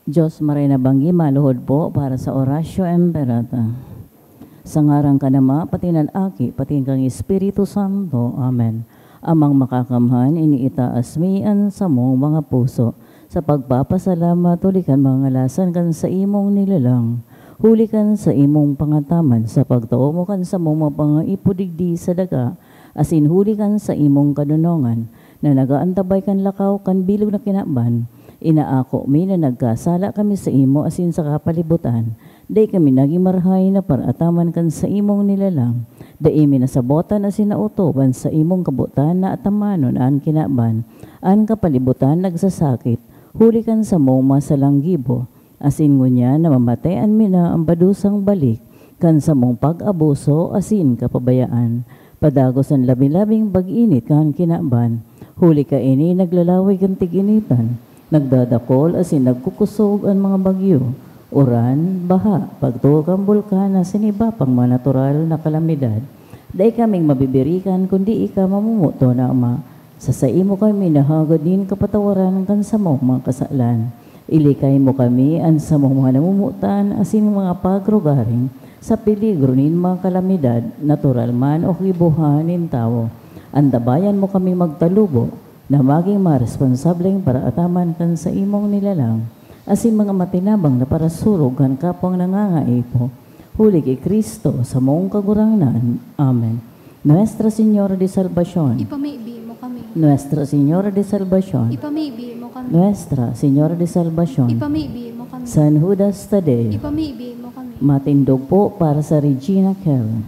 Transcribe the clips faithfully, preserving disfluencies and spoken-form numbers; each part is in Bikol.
Diyos Maray na Banggi, maluhod po para sa Oratio Imperata. Sa ngaran kan Ama, pati kan Aki, pati kan Espiritu Santo. Amen. Amang Makakamhan, iniitaas mi an samong mga puso sa pagpapasalamat huli kan mga ngalasan kan saimong nilalang, huli kan saimong pangataman sa pagtao mo kan samong mga pangaipod digdi sa daga, asin huli kan saimong kadonongan na nag-aantabay kan lakaw kan bilog na kinaban. Inaako mi na nagkasala kami saimo asin sa kapalibutan. Dai kami nagin marahay na paraataman kan saimong nilalang. Dai mi nasabotan asin naotob an saimong kabotan na atamanon an kinaban. An kapalibutan nagsasakit, huli kan samong mga salang gibo. Asin ngunyan namamatean mi na an padusang balik kan samong pag-abuso asin kapabayaan. Padagos an labi-labing pag-init kan kinaban. Huli kaini naglalawig an tig-initan, nagdadakol asin nagkukusog an mga bagyo, uran, baha, pagtuo kan bulkan asin iba pang mga natural na kalamidad. Dai kaming mabibirikan kundi ika, mamomoton na Ama. Sa saimo kami nahagad nin kapatawaran kan samong mga kasalan. Ilikay mo kami, an samong mga namomotan asin mga pagrugaring, sa peligro nin mga kalamidad, natural man o gibohan nin tawo. Antabayan mo kami magtalubo na magin mga responsableng paraataman kan saimong nilalang, asin mga matinabang na parasurog kan kapwang nangangaipo. Huli ki Cristo, samong Kagurangnan. Amen. Nuestra Señora de Salvacion. Ipamibi mo kami. Nuestra Señora de Salvacion. Ipamibi mo kami. Nuestra Señora de Salvacion. Ipamibi mo kami. San Judas Tadeo. Ipamibi mo kami. Matindog po para sa Regina Cael.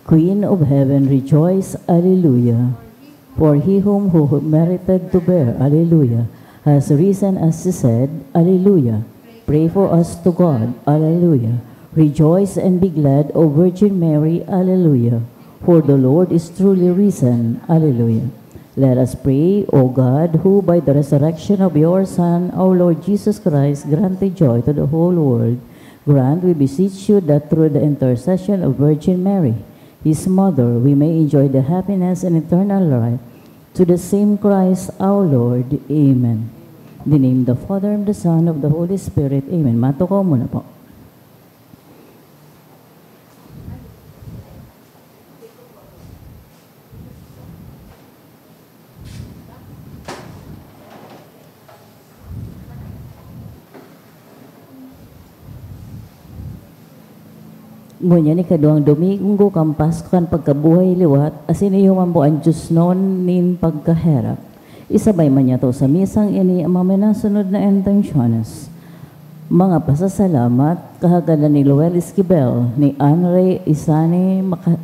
Queen of Heaven, rejoice, Alleluia. For he whom who merited to bear, Alleluia, has risen as she said, Alleluia. Pray for us to God, Alleluia. Rejoice and be glad, O Virgin Mary, Alleluia. For the Lord is truly risen, Alleluia. Let us pray, O God, who by the resurrection of your Son, our Lord Jesus Christ, granted joy to the whole world, grant, we beseech you, that through the intercession of Virgin Mary, his mother, we may enjoy the happiness and eternal life. To the same Christ our Lord. Amen. In the name of the Father, and of the Son, of the Holy Spirit. Amen. Matukaw muna po. Ngunyan, ikaduwang Domingo kan Pasko kan pagkabuhay liwat, asin iyo man po an diosnon nin pagkaherak. Isabay man niyato sa misang ini an mga minasunod na intensyones. Mga pasasalamat, kahagadan ni Loel Esquivel, ni Anre Isani, Maka-,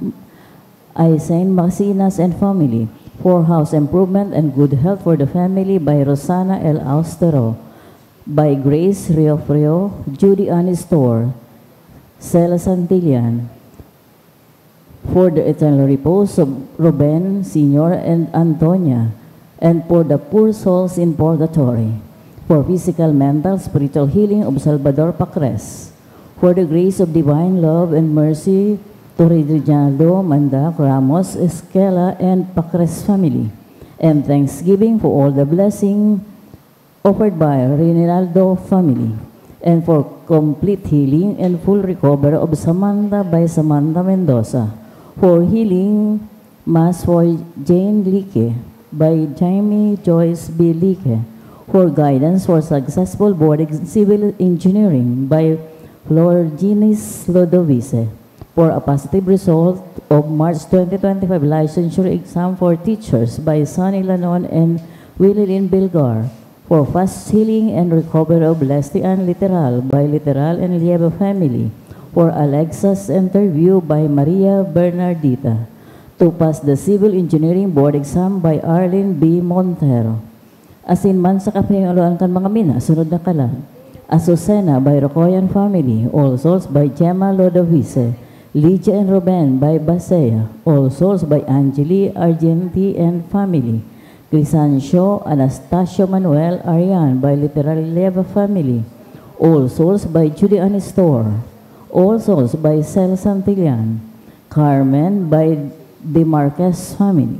Aisen Macinas and family, for house improvement and good health for the family by Rosana L. Austero, by Grace Riofrio, Judy Anistor, Sela Santillan, for the eternal repose of Ruben Senior and Antonia, and for the poor souls in purgatory, for physical, mental, spiritual healing of Salvador Pacres, for the grace of divine love and mercy to Reginaldo Mandac Ramos Esquela and Pacres family, and thanksgiving for all the blessing offered by Reinaldo family, and for complete healing and full recovery of Samantha by Samantha Mendoza, for healing Mass for Jane Lique by Jaime Joyce B. Lique, for guidance for successful boarding civil engineering by Florginis Lodovice, for a positive result of March twenty twenty-five licensure exam for teachers by Sonny Lanon and Willilyn Bilgar, for fast healing and recovery of Lestian Literal by Literal and Lieva family, for Alexa's interview by Maria Bernardita, to pass the Civil Engineering Board exam by Arlene B. Montero. Asin man sa kapahingaluan kan mga minasunod na kalag, Azucena by Rocoyan family, all souls by Gemma Lodovice, Lydia and Ruben by Basea, all souls by Angeli Argenti and family, Crisancio Anastasio Manuel Arian by Literal Leva family, all souls by Judy Anistor, all souls by Sel Santillan, Carmen by De Marquez family.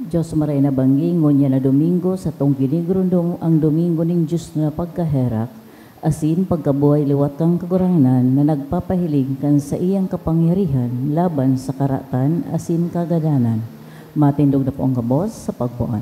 Dios maray na banggi, ngunyan na Domingo, satong ginigurundong ang Domingo nin Dios na pagkaherak, asin pagkabuhay liwat kan Kagurangnan na nagpapahiling kan saiyang kapangyarihan laban sa karatan asin kagadanan. Matindog na po ang gabos sa pagboan.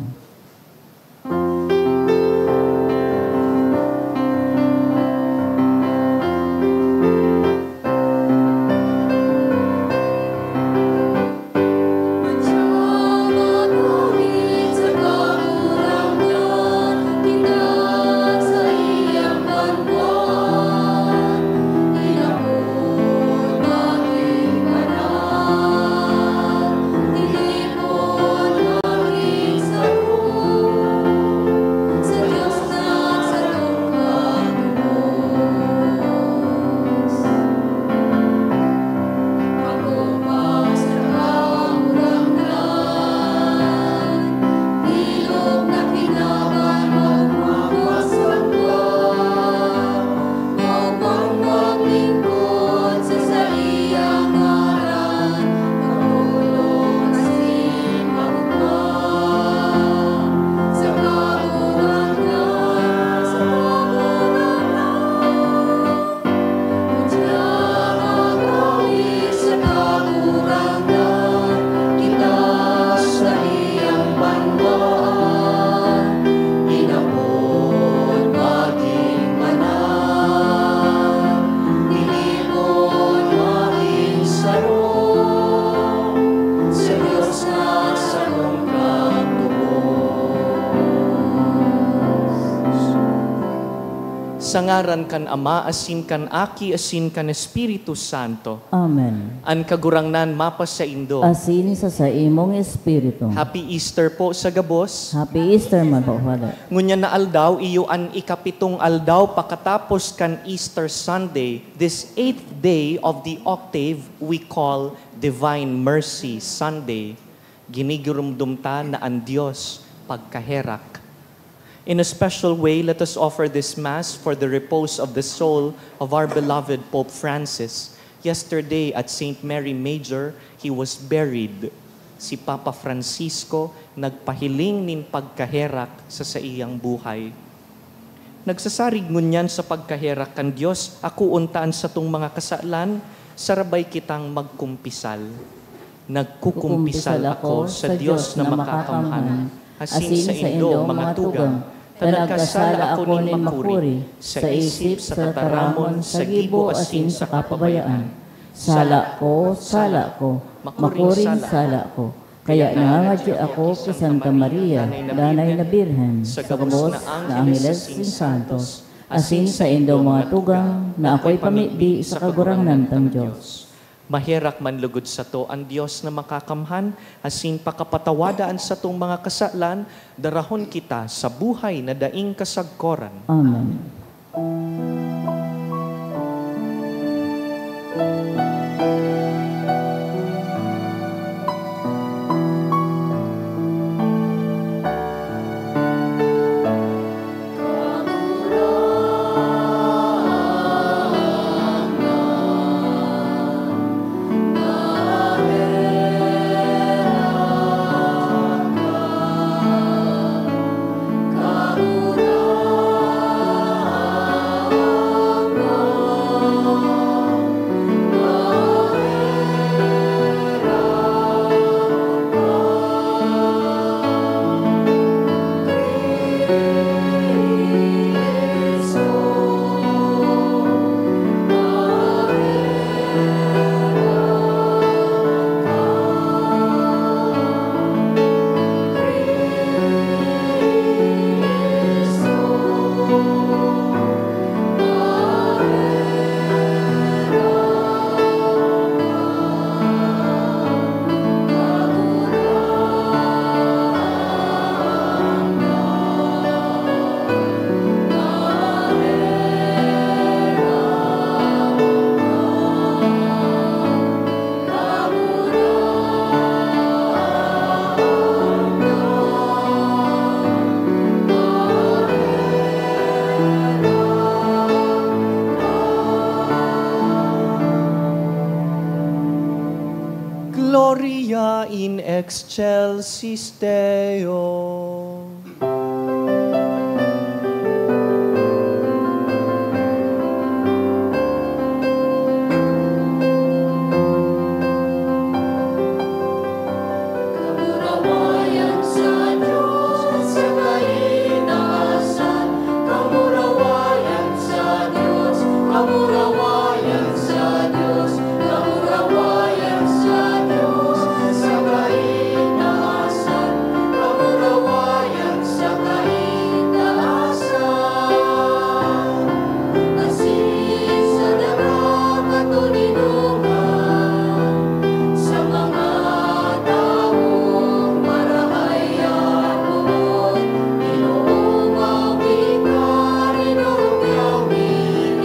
Sa ngaran kan Ama, asin kan Aki, asin kan Espiritu Santo. Amen. An Kagurangnan mapasaindo. Asin sa saimong espiritu. Happy Easter po sa gabos. Happy Easter man po, Father. Ngunyan na aldaw, iyo an ikapitong aldaw pakatapos kan Easter Sunday. This eighth day of the octave we call Divine Mercy Sunday. Ginigirumdom ta na an Dios pagkaherak. In a special way, let us offer this Mass for the repose of the soul of our beloved Pope Francis. Yesterday, at Saint Mary Major, he was buried. Si Papa Francisco nagpahiling nin pagkaherak sa saiyang buhay. Nagsasarig ngunyan sa pagkaherak kan Dios, akoon ta an satong mga kasalan, sarabay kitang magkumpisal. Nagkukumpisal ako sa Dios na makakamhan, asin saindo, mga tugang, ta nagkasala ako nin makuri, sa isip, sa tataramon, sa gibo, asin sa kapabayaan. Sala ko, sala ko, makuring sala ko. Kaya nangangadya ako ki Santa Maria, Danay na Birhen, sa gabos na angheles asin santos, asin saindo, mga tugang, na akoy pamibi sa Kagurangnan tang Dios. Maherak man lugod sato an Dios na makakamhan, asin pakapatawada an satong mga kasalan, darahon kita sa buhay na daing kasagkoran. Amen. Sisteo. Kamurawayan sa Dios sa kaitaasan, kamurawayan sa Dios, kamurawayan sa Dios, kamurawayan sa Dios sa kaitaasan, kamurawayan sa kaitaasan. Asin sa darakatoninongan, sa mga tawong marahay an boot, Ginoo, mabi ka, rinurugyaw mi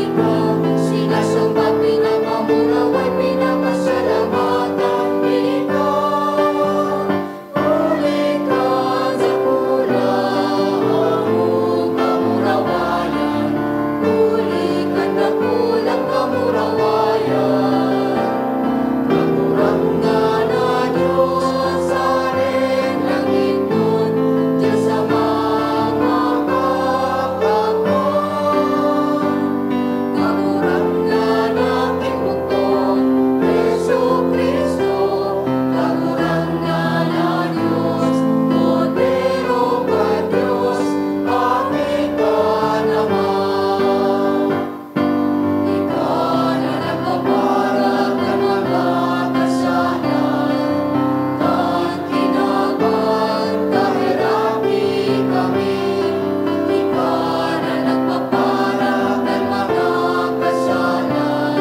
ika, sinasamba, pinapamuraway, pinapasalamatan mi ika. Huli kan dakulang kamurawayan, huli kan dakulang kamurawayan. Kagurangnan na Dios sa langitnon, Dios Amang makapakan. Kagurangnan na Ginoo, Jesu-Cristo, Kagurangnan na Dios, Kordero kan Dios, Aki kan Ama. Ika na nagpapara kan mga kasalan, kan kinaban, kaheraki kami. Ika na nagpapara kan mga kasalan,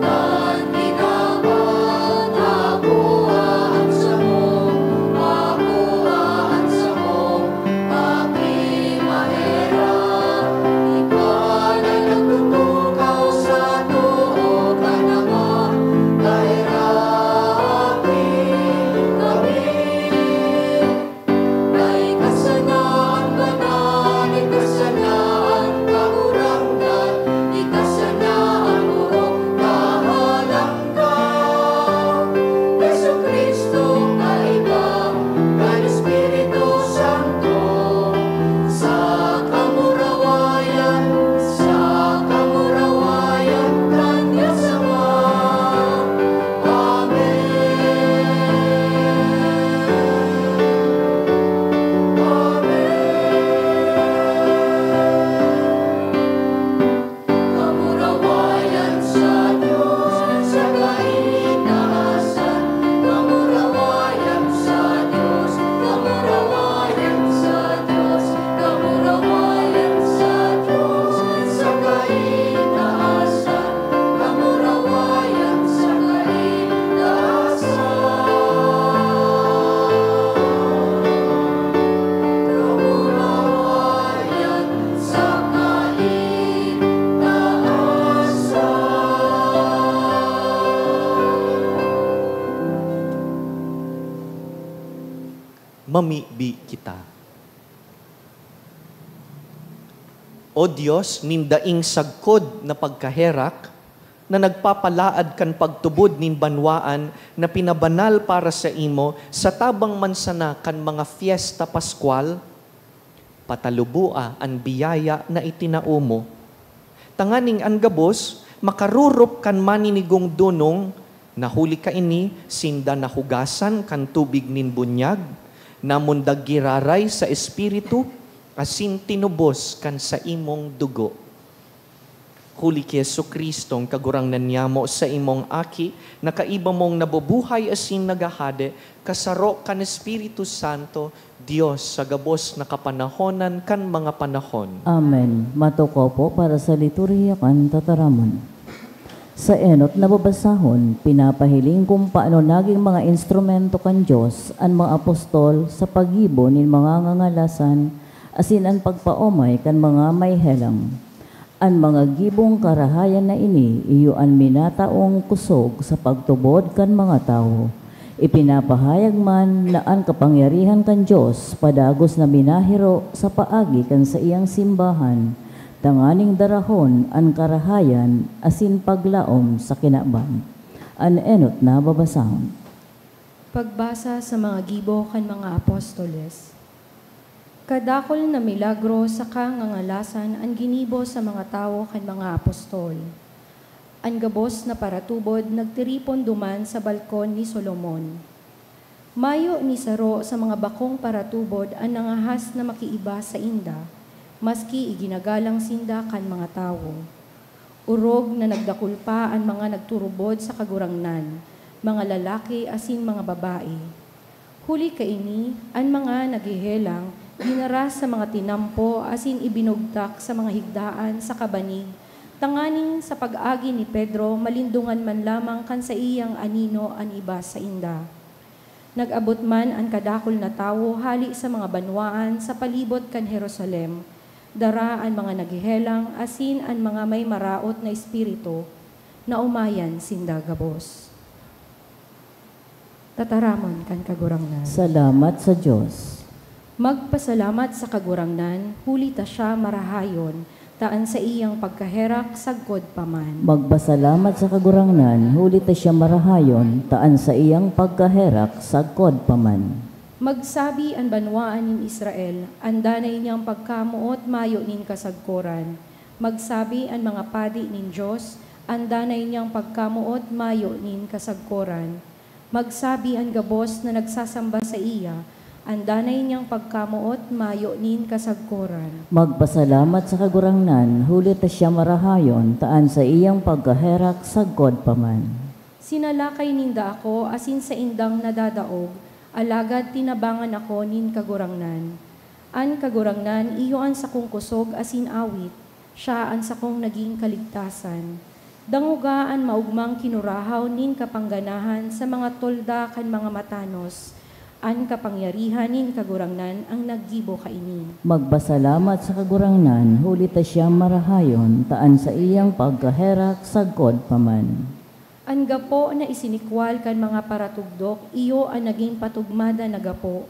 kan kinaban, ako ang samong, ako ang samong Aki maherak, ika na nagtutukaw sa too kan Ama, kaheraki kami. Ika sana an banal, ika sana an kagurangnan, ika sana an orog kahalang ka, Jesu-Cristo, kaiba kan Espiritu Santo, sa kamurawayan, sa kamurawayan kan Dios Ama. Amen. Amen. Kamurawayan sa Dios sa kaitaasan, kamurawayan sa Dios, kamurawayan sa Dios, kamurawayan sa Dios sa kaitaasan, kamurawayan sa kaitaasan, kamurawayan sa kaitaasan. Mamibi kita. O Dios, nin daing sagkod na pagkaherak, na nagpapalaad kan pagtubod nin banwaan na pinabanal para saimo sa tabang man sana kan mga Fiesta Pascual, pataluboa an biyaya na itinao mo, tanganing an gabos makarorop kan maninigong donong, na huli kaini sinda nahugasan kan tubig nin bunyag, namundag giraray sa Espiritu, asin tinubos kan saimong dugo. Huli ki Jesu-Cristong Kagurangnan niyamo, saimong Aki, na kaiba mong nabubuhay asin naghahade, kasaro kan Espiritu Santo, Dios sa gabos na kapanahonan kan mga panahon. Amen. Matukaw po para sa liturhiya kan tataramon. Sa enot na babasahon, pinapahiling kung paano naging mga instrumento kan Dios an mga apostol sa paggibo nin mga ngangalasan asin an pagpaomay kan mga may helang. An mga gibong karahayan na ini iyo an minataong kosog sa pagtubod kan mga tawo. Ipinapahayag man na an kapangyarihan kan Dios padagos na minahiro sa paagi kan saiyang simbahan, tanganing darahon an karahayan asin paglaom sa kinaban. An enot na babasahon. Pagbasa sa mga gibo kan mga apostoles. Kadakul na milagro saka ngangalasan an ginibo sa mga tawo kan mga apostol. An gabos na paratubod nagtiripon duman sa balkon ni Solomon. Mayo ni saro sa mga bakong paratubod an nangahas na makiiba sainda, maski iginagalang sinda kan mga tawo. Orog na nagdakul pa an mga nagturubod sa Kagurangnan, mga lalaki asin mga babae. Huli kaini, an mga naghehelang dinara sa mga tinampo asin ibinugtak sa mga higdaan sa kabanig, tanganing sa pag-agi ni Pedro malindongan man lamang kan saiyang anino an iba sainda. Nag-abot man an kadakul na tawo hale sa mga banwaan sa palibot kan Jerusalem, dara an mga naghehelang asin an mga may maraot na espiritu, naomayan sinda gabos. Tataramon kan Kagurangnan. Salamat sa Dios. Magpasalamat sa Kagurangnan, huli ta siya marahayon, ta an saiyang pagkaherak sagkod pa man. Magpasalamat sa Kagurangnan, huli ta siya marahayon, ta an saiyang pagkaherak sagkod pa man. Magsabi an banwaan nin Israel, an danay niyang pagkamoot mayo nin kasagkoran. Magsabi an mga padi nin Dios, an danay niyang pagkamoot mayo nin kasagkoran. Magsabi an gabos na nagsasamba saiya, an danay niyang pagkamoot mayo nin kasagkoran. Magpasalamat sa Kagurangnan, huli ta siya marahayon, ta an saiyang pagkaherak sagkod pa man. Sinalakay ninda ako asin saindang nadadaog, alagad tinabangan ako nin Kagurangnan. An Kagurangnan iyo an sakong kusog asin awit, siya an sakong nagin kaligtasan. Dangoga an maogmang kinurahaw nin kapangganahan sa mga tolda kan mga matanos. An kapangyarihan nin Kagurangnan an naggibo kaini. Magpasalamat sa Kagurangnan, huli ta siya marahayon, ta an saiyang pagkaherak sagkod pa man. An gapo na isinikwal kan mga paratugdok iyo an nagin patugmada na gapo.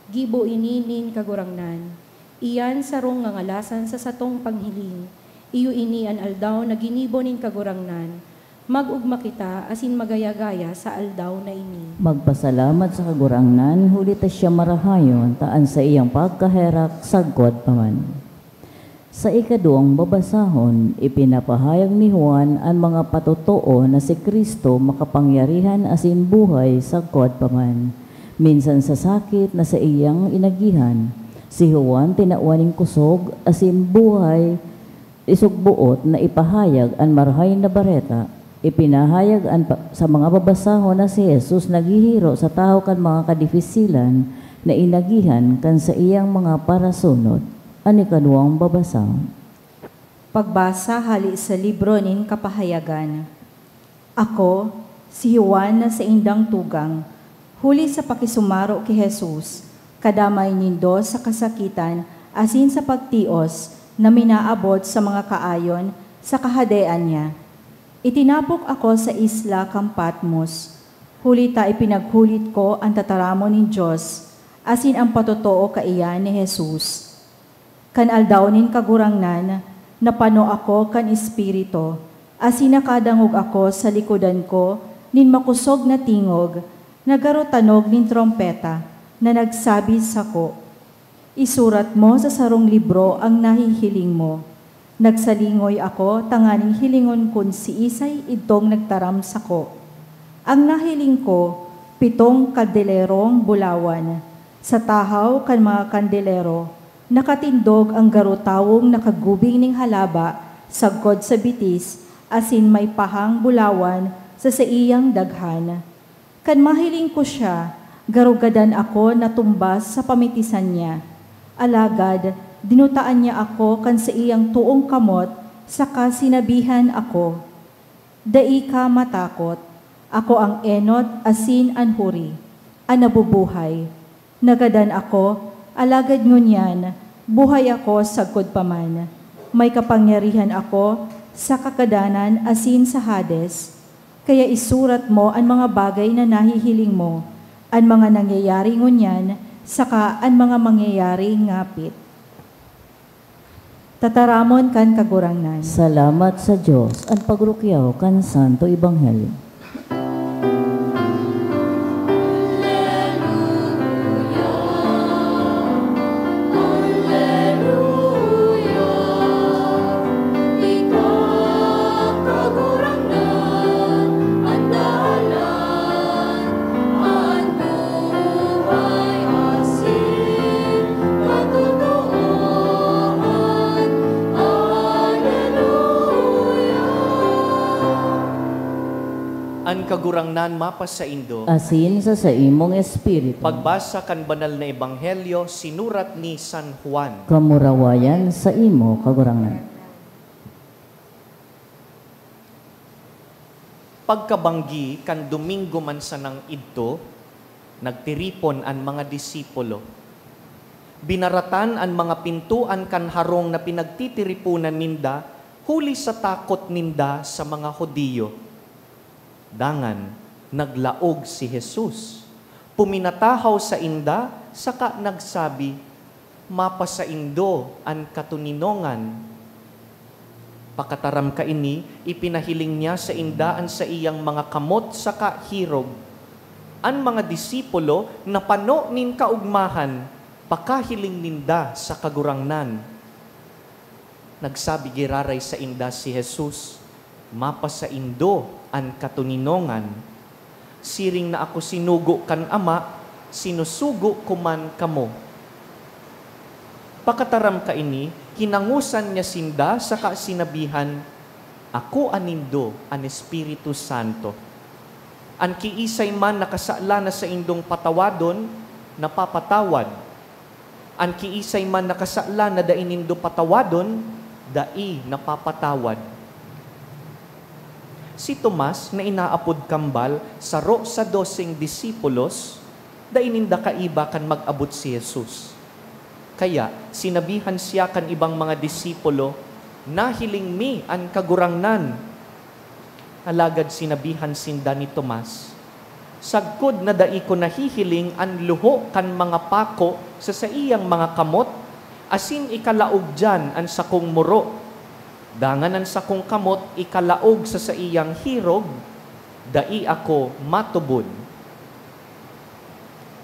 Gibo ini nin Kagurangnan. Iyan sarong ngangalasan sa satong panghiling. Iyo ini an aldaw na ginibo nin Kagurangnan. Mag-ogma kita asin magaya-gaya sa aldaw na ini. Magpasalamat sa Kagurangnan, huli ta siya marahayon, ta an saiyang pagkaherak sagkod pa man. Sa ikaduwang babasahon, ipinapahayag ni Juan an mga patotoo na si Cristo makapangyarihan asin buhay sagkod pa man. Minsan sa sakit na saiyang inagihan, si Juan tinawan nin kusog asin buhay isugboot na ipahayag an Marahay na Bareta. Ipinahayag an pa-, sa mga babasahon na si Jesus naghihiro sa tahaw kan mga kadifisilan na inagihan kan saiyang mga parasunod. An ikaduwang babasahon. Pagbasa hale sa libro nin Kapahayagan. Ako, si Juan na saindang tugang, huli sa pakisumaro ki Jesus, kadamay nindo sa kasakitan asin sa pagtios na minaabot sa mga kaayon sa Kahadean niya. Itinapok ako sa isla kan Patmos, huli ta ipinaghulit ko an tataramon nin Dios asin an patotoo kaiyan ni Jesus. Kan aldaw nin Kagurangnan, napano ako kan Espiritu, asin nakadangog ako sa likodan ko nin makosog na tingog na garo tanog nin trompeta na nagsabi sako, "Isurat mo sa sarong libro an nahihiling mo." Nagsalingoy ako tanganing hilingon kun siisay idtong nagtaram sako. An nahiling ko, pitong kandelerong bulawan. Sa tahaw kan mga kandelero, nakatindog an garo tawong nakagubing nin halaba sagkod sa bitis asin may pahang bulawan sa saiyang daghan. Kan mahiling ko siya, garo gadan ako natumbas sa pamitisan niya. Alagad dinutaan niya ako kan saiyang toong kamot saka sinabihan ako, "Dai ka matakot. Ako an enot asin an huri, an nabubuhay. Nagadan ako, alagad ngunyan, buhay ako sagkod pa man. May kapangyarihan ako sa kagadanan asin sa Hades. Kaya isurat mo an mga bagay na nahihiling mo, an mga nangyayari ngunyan, saka an mga mangyayari ngapit." Tataramon kan Kagurangnan. Salamat sa Dios, an pagrukyaw kan Santo Ebanghelyo. Kagurangnan mapasaindo. Asin sa saimong espiritu. Pagbasa kan Banal na Ebanghelyo sinurat ni San Juan. Kamurawayan sa imo, Kagurangnan. Pagkabanggi kan Domingo man sanang idto, nagtiripon an mga disipulo. Binaratan an mga pintoan kan harong na pinagtitiriponan ninda huli sa takot ninda sa mga Judio. Dangan, naglaog si Jesus. Puminatahaw sainda saka nagsabi, "Mapasaindo an katoninongan." Pakataram kaini, ipinahiling niya sainda an saiyang mga kamot saka hirog. An mga disipulo napano nin kaogmahan pakahiling ninda sa Kagurangnan. Nagsabi giraray sainda si Jesus, "Mapasaindo an katoninongan. Siring na ako sinugo kan Ama, sinusugo ko man kamo." Pakataram kaini, hinangosan niya sinda saka sinabihan, "Akoa nindo an Espiritu Santo. An kiisay man na kasala na saindong patawadon, napapatawad. An kiisay man na kasala na dai nindo patawadon, dai napapatawad." Si Tomas na inaapod Kambal, saro sa doseng disipulos, dai ninda kaiba kan mag-abot si Jesus. Kaya sinabihan siya kan ibang mga disipulo, "Nahiling mi an Kagurangnan." Alagad sinabihan sinda ni Tomas, "Sagkod na dai ko nahihiling an luho kan mga pako sa saiyang mga kamot, asin ikalaog diyan an sakong muro, dangan an sakong kamot ikalaog sa saiyang hirog, dai ako matubod."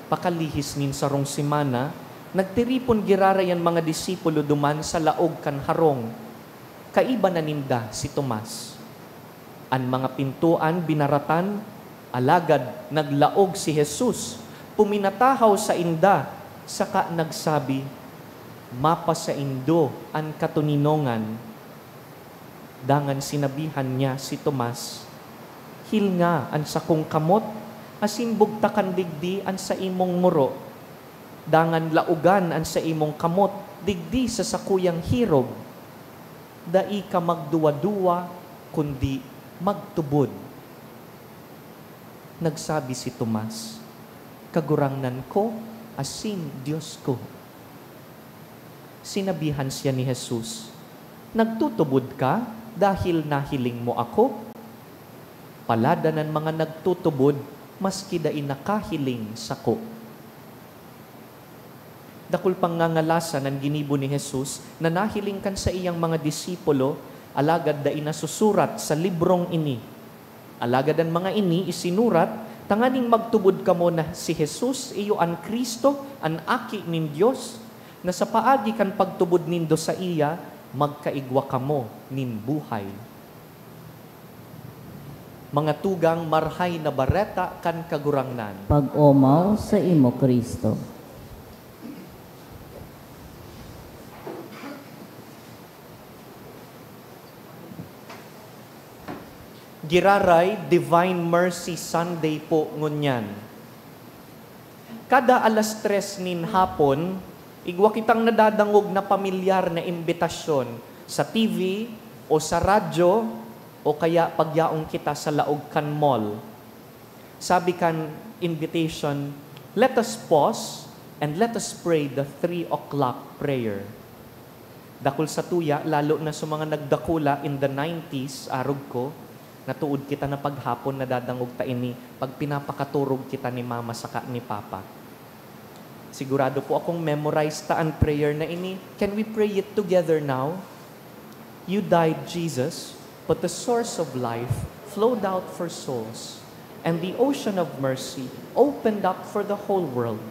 Pakalihis nin sarong semana, nagtiripon giraray an mga disipulo duman sa laog kan harong. Kaiba na ninda si Tomas. An mga pintoan binaratan, alagad naglaog si Jesus, puminatahaw sainda, saka nagsabi, "Mapasaindo an katoninongan." Dangan sinabihan niya si Tomas, "Hilnga an sakong kamot, asin bugtakan digdi an saimong muro, dangan laogan an saimong kamot digdi sa sakuyang hirog. Dai ka magduwa-duwa, kundi magtubod." Nagsabi si Tomas, "Kagurangnan ko asin Dios ko." Sinabihan siya ni Jesus, "Nagtutubod ka dahil nahiling mo ako? Palad an mga nagtutubod maski dai nakahiling sako." Dakul pang ngangalasan an ginibo ni Jesus na nahiling kan saiyang mga disipulo, alagad dai nasusurat sa librong ini. Alagad an mga ini isinurat tanganing magtubod kamo na si Jesus iyo an Cristo, an Aki nin Dios, na sa paagi kan pagtubod nindo saiya, magkaigwa kamo nin buhay. Mga tugang, Marahay na Bareta kan Kagurangnan. Pag-omaw sa imo, Cristo. Giraray, Divine Mercy Sunday po ngunyan. Kada alas tres nin hapon, igwa kitang nadadangog na pamilyar na imbitasyon sa T V o sa radyo o kaya pagyaon kita sa laog kan mall. Sabi kan invitation, "Let us pause and let us pray the three o'clock prayer." Dakul sa tuya, lalo na sa mga nagdakula in the nineties, arog ko, natuod kita na paghapon nadadangog ta ini pag pinapakaturog kita ni Mama saka ni Papa. Sigurado po akong memorize ta an prayer na ini. Can we pray it together now? You died, Jesus, but the source of life flowed out for souls, and the ocean of mercy opened up for the whole world.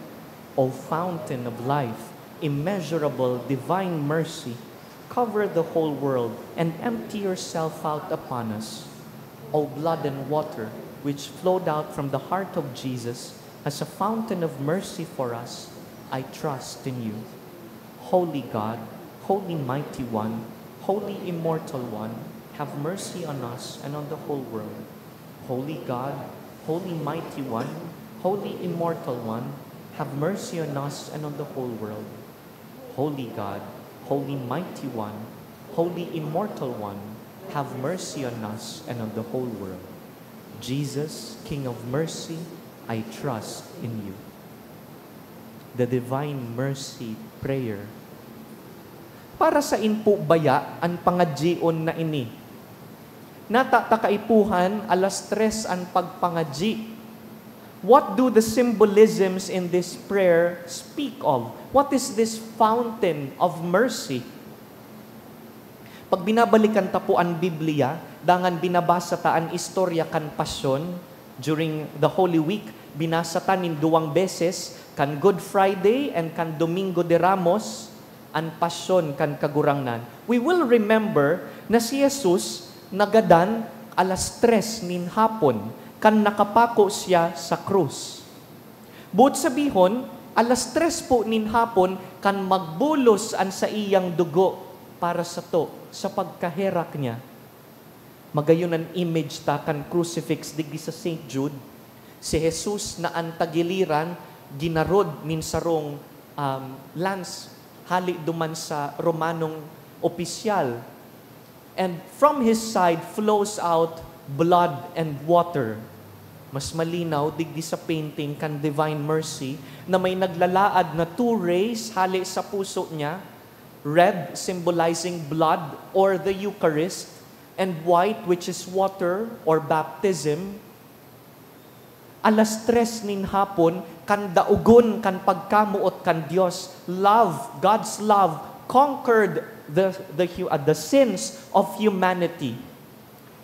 O fountain of life, immeasurable divine mercy, cover the whole world and empty yourself out upon us. O blood and water, which flowed out from the heart of Jesus as a fountain of mercy for us, I trust in you. Holy God, Holy Mighty One, Holy Immortal One, have mercy on us and on the whole world. Holy God, Holy Mighty One, Holy Immortal One, have mercy on us and on the whole world. Holy God, Holy Mighty One, Holy Immortal One, have mercy on us and on the whole world. Jesus, King of Mercy, I trust in you. The Divine Mercy Prayer. Para sain po baya an pangadyion na ini? Nata ta kaipuhan, alas tres an pagpangadyi. What do the symbolisms in this prayer speak of? What is this fountain of mercy? Pag binabalikan ta po an Biblia, dangan binabasa ta an istorya kan Pasyon during the Holy Week, binasa ta nin duwang beses, kan Good Friday and kan Domingo de Ramos, an Pasyon kan Kagurangnan. We will remember na si Jesus nagadan alas tres nin hapon kan nakapako siya sa krus. Boot sabihon, alas tres po nin hapon kan magbulos an saiyang dugo para sato sa pagkaherak niya. Magayon an image ta kan crucifix digdi sa Saint Jude. Si Jesus na an tagiliran, ginarod nin sarong, um, lance hale duman sa Romanong opisyal. And from his side flows out blood and water. Mas malinaw digdi sa painting kan Divine Mercy na may naglalaad na two rays hale sa puso niya, red symbolizing blood or the Eucharist, and white, which is water or baptism. Alas tres nin hapon, kan daogon kan pagkamoot kan Dios, love, God's love, conquered the, the hu-, uh, the sins of humanity.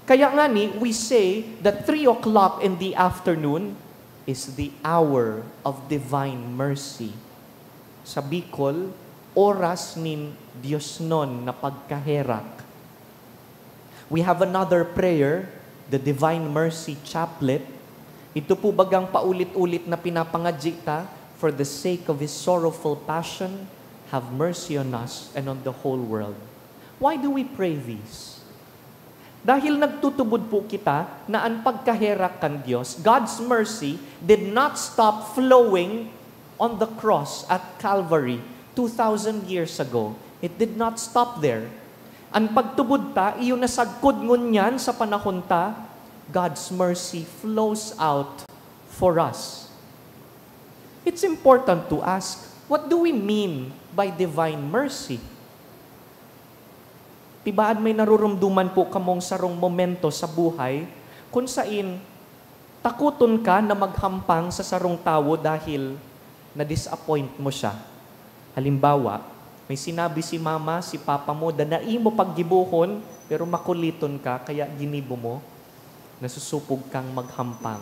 Kaya ngani, we say that three o'clock in the afternoon is the hour of divine mercy. Sa Bicol, oras nin diosnon na pagkaherak. We have another prayer, the Divine Mercy Chaplet. Ito po bagang paulit-ulit na pinapangadyi ta, "For the sake of His sorrowful passion, have mercy on us and on the whole world." Why do we pray this? Dahil nagtutubod po kita na an pagkaherak kan Dios, God's mercy, did not stop flowing on the cross at Calvary two thousand years ago. It did not stop there. An pagtubod ta, iyo na sagkod ngunyan sa panahon ta, God's mercy flows out for us. It's important to ask, what do we mean by divine mercy? Tibaad may narurumduman po kamong sarong momento sa buhay kun sain takoton ka na maghampang sa sarong tawo dahil na-disappoint mo siya. Halimbawa, may sinabi si mama, si papa mo, danai mo paggibohon, pero makuliton ka, kaya ginibo mo. Nasusupog kang maghampang.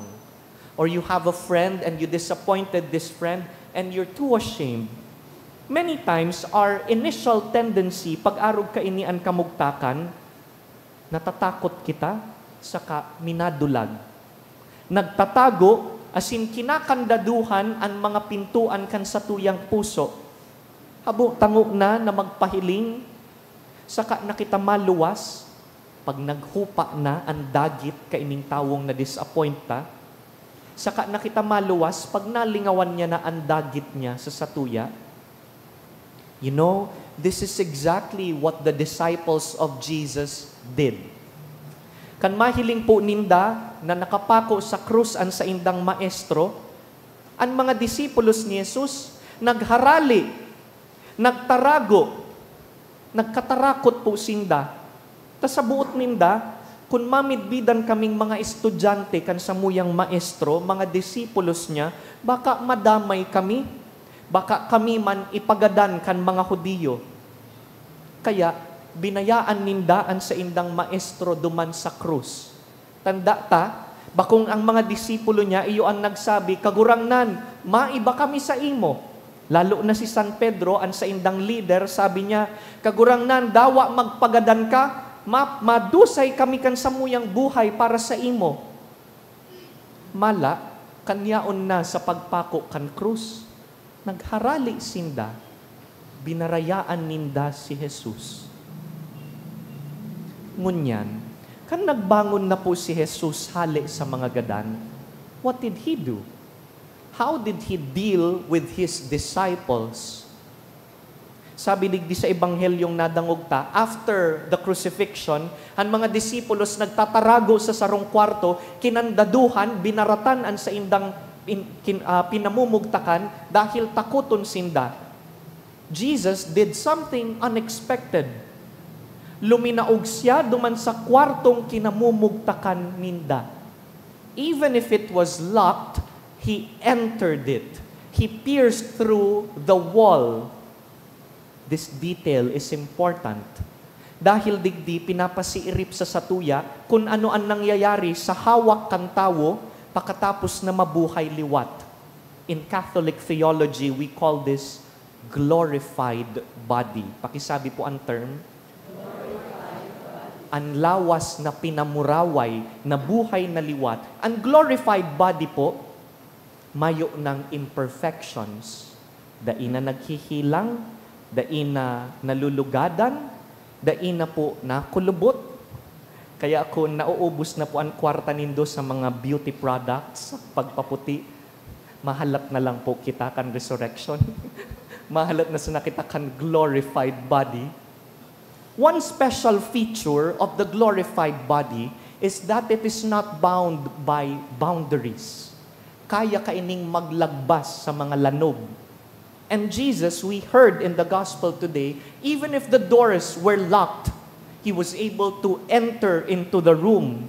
Or you have a friend and you disappointed this friend and you're too ashamed. Many times, our initial tendency, pag-arog kaini an kamugtakan, natatakot kita, saka minadulag. Nagtatago, asin kinakandaduhan an mga pintoan kan satuyang puso. Habo ta ngona na magpahiling, saka na kita maluwas pag naghupa na an dagit kaining tawong na-disappoint ta, saka na kita maluwas pag nalingawan niya na an dagit niya sa satuya. You know, this is exactly what the disciples of Jesus did. Kan mahiling po ninda na nakapako sa krus an saindang Maestro, an mga disipulos ni Jesus nagharali, nagtarago, nagkatarakot po sinda. Ta sa boot ninda, kun mamidbidan kaming mga estudyante kan samuyang Maestro, mga disipulos niya, baka madamay kami, baka kami man ipagadan kan mga Judio. Kaya, binayaan ninda an saindang Maestro duman sa krus. Tanda ta, bakong ang mga disipulo niya iyo an nagsabi, "Kagurangnan, maiba kami saimo." Lalo na si San Pedro, an saindang lider, sabi niya, "Kagurangnan, dawa magpagadan ka, ma-, madusay kami kan samuyang buhay para saimo." Mala, kan yaon na sa pagpako kan krus, nagharali sinda, binarayaan ninda si Jesus. Ngunyan, Kan nagbangon na po si Jesus hale sa mga gadan, what did he do? How did he deal with his disciples? Sabi digdi sa Ebanghelyong nadangog ta, after the crucifixion, an mga disipulos nagtatarago sa sarong kwarto, kinandaduhan, binaratan an saindang pin-, kin-, ah, pinamumugtakan dahil takoton sinda. Jesus did something unexpected. Luminaog siya duman sa kwartong kinamumugtakan ninda. Even if it was locked, he entered it. He pierced through the wall. This detail is important. Dahil digdi pinapasiirip sa satuya kun ano an nangyayari sa hawak kan tawo pakatapos na mabuhay liwat. In Catholic theology, we call this glorified body. Pakisabi po ang term. An lawas na pinamuraway, na buhay na liwat. An glorified body po, mayo nang imperfections. Dai na naghihilang, dai na nalulugadan, dai na po nakulubot. Kaya kung nauubos na po ang kwarta nindo sa mga beauty products, pagpaputi, mahalat na lang po kita kan resurrection. Mahalat na sana kita kan glorified body. One special feature of the glorified body is that it is not bound by boundaries. Kaya kaining maglagbas sa mga lanog. And Jesus, we heard in the gospel today, even if the doors were locked, he was able to enter into the room.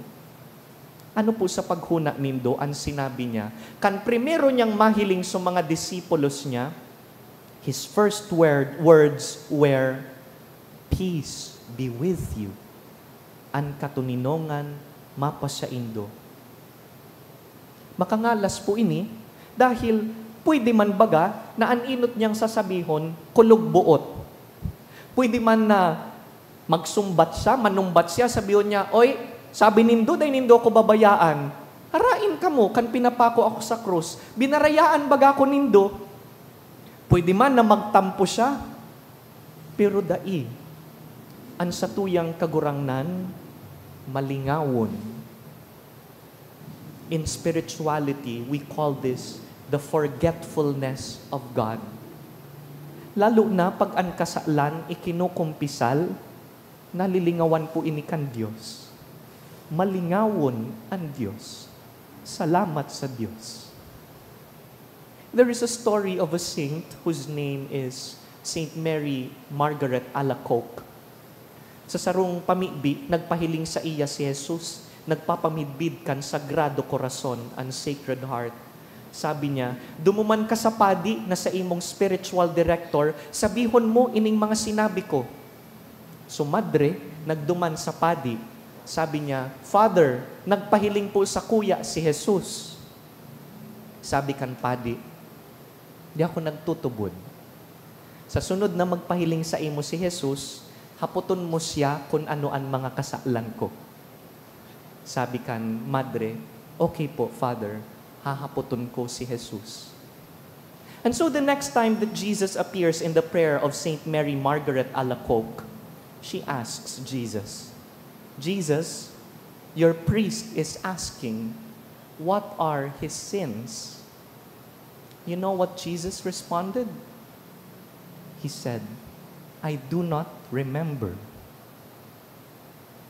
Ano po sa paghuna nindo an sinabi niya? Kan primero niyang mahiling sa mga disipulos niya, his first word, words were, "Peace be with you." An katoninongan mapasaindo. Makangalas po ini, dahil pwede man baga na an enot niyang sasabihon, kulog boot. Pwede man na magsumbat siya, manumbat siya, sabihon niya, "Oy, sabi nindo, dai nindo ako babayaan. Harain kamo kan pinapako ako sa krus. Binarayaan baga ako nindo?" Pwede man na magtampo siya, pero dai. An satuyang Kagurangnan, malingawon. In spirituality, we call this the forgetfulness of God. Lalo na pag an kasalan ikinukumpisal, nalilingawan po ini kan Dios. Malingawon an Dios. Salamat sa Dios. There is a story of a saint whose name is Saint Mary Margaret Alacoque. Sa sarong pamibi, nagpahiling saiya si Jesus, nagpapamidbid kan Sagrado Corazon, an Sacred Heart. Sabi niya, "Dumuman ka sa padi na sa imong spiritual director, sabihon mo ining mga sinabi ko." So, madre, nagduman sa padi. Sabi niya, "Father, nagpahiling po sakuya si Jesus." Sabi kan padi, "Di ako nagtutubod. Sa sunod na magpahiling saimo si Jesus, hapoton mo siya kun ano an mga kasalan ko." Sabi kan madre, "Okay po, Father, hahapoton ko si Jesus." And so the next time that Jesus appears in the prayer of Saint Mary Margaret Alacoque, she asks Jesus, "Jesus, your priest is asking, what are his sins?" You know what Jesus responded? He said, "I do not remember."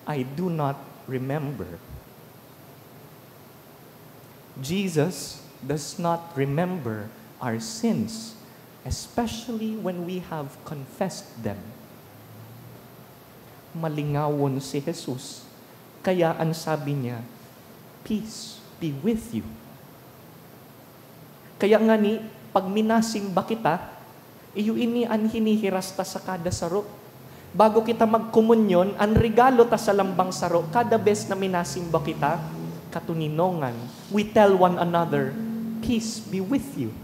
"I do not remember." Jesus does not remember our sins, especially when we have confessed them. Malingawon si Jesus, kaya an sabi niya, "Peace be with you." Kaya ngani, pag minasimba kita, iyo ini an hinihiras ta sa kada saro. Bago kita magkomunyon, an regalo ta sa lambang saro, kada bes na minasimba kita, katoninongan, we tell one another, "Peace be with you."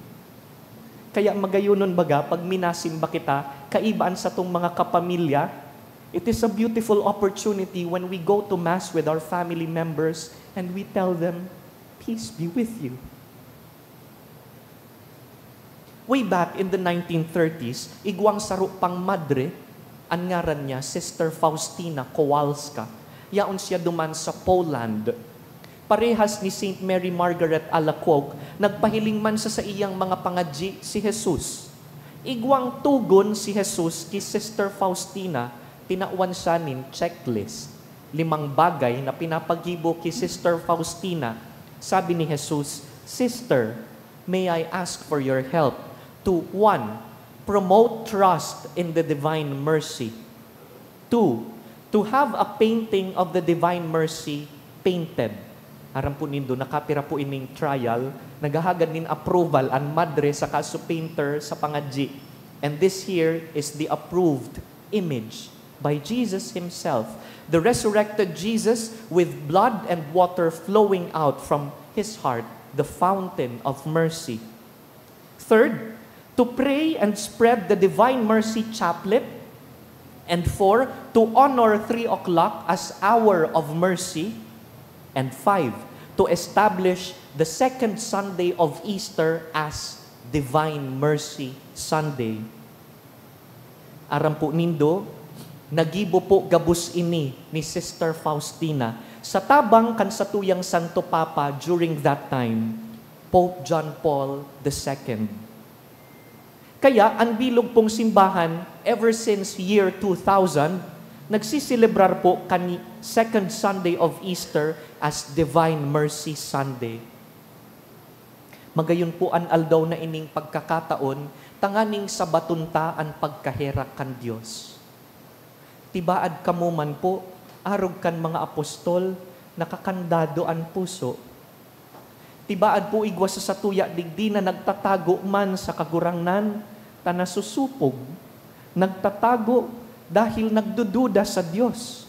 Kaya magayonon baga, pag minasimba kita, kaiba an satong mga kapamilya, it is a beautiful opportunity when we go to Mass with our family members and we tell them, "Peace be with you." Way back in the nineteen thirties, igwang saro pang madre, an ngaran niya Sister Faustina Kowalska. Yaon siya duman sa Poland. Parehas ni Saint Mary Margaret Alacoque, nagpahiling man sa saiyang mga pangadyi si Jesus. Igwang togon si Jesus ki Sister Faustina, tinawan siya nin checklist. Limang bagay na pinapagibo ki Sister Faustina. Sabi ni Jesus, "Sister, may I ask for your help to, one, promote trust in the Divine Mercy. Two, to have a painting of the Divine Mercy painted." Aram po nindo, nakapira po ining trial, naghahagad nin approval an madre saka su painter sa pangadyi. And this here is the approved image by Jesus himself, the resurrected Jesus with blood and water flowing out from his heart, the fountain of mercy. Third, to pray and spread the Divine Mercy Chaplet. And four, to honor three o'clock as Hour of Mercy. And five, to establish the second Sunday of Easter as Divine Mercy Sunday. Aram po nindo, nagibo po gabos ini ni Sister Faustina sa tabang kan satuyang Santo Papa during that time, Pope John Paul the Second. Kaya an bilog pong simbahan, ever since year two thousand, nagsiselebrar po kan second Sunday of Easter as Divine Mercy Sunday. Magayon po an aldaw na ining pagkakataon tanganing sabaton ta an pagkaherak kan Dios. Tibaad kamo man po, arog kan mga apostol, nakakandado an puso. Tibaad po igwa sa satuya digdi na nagtatago man sa Kagurangnan ta nasusupog, nagtatago dahil nagdududa sa Dios.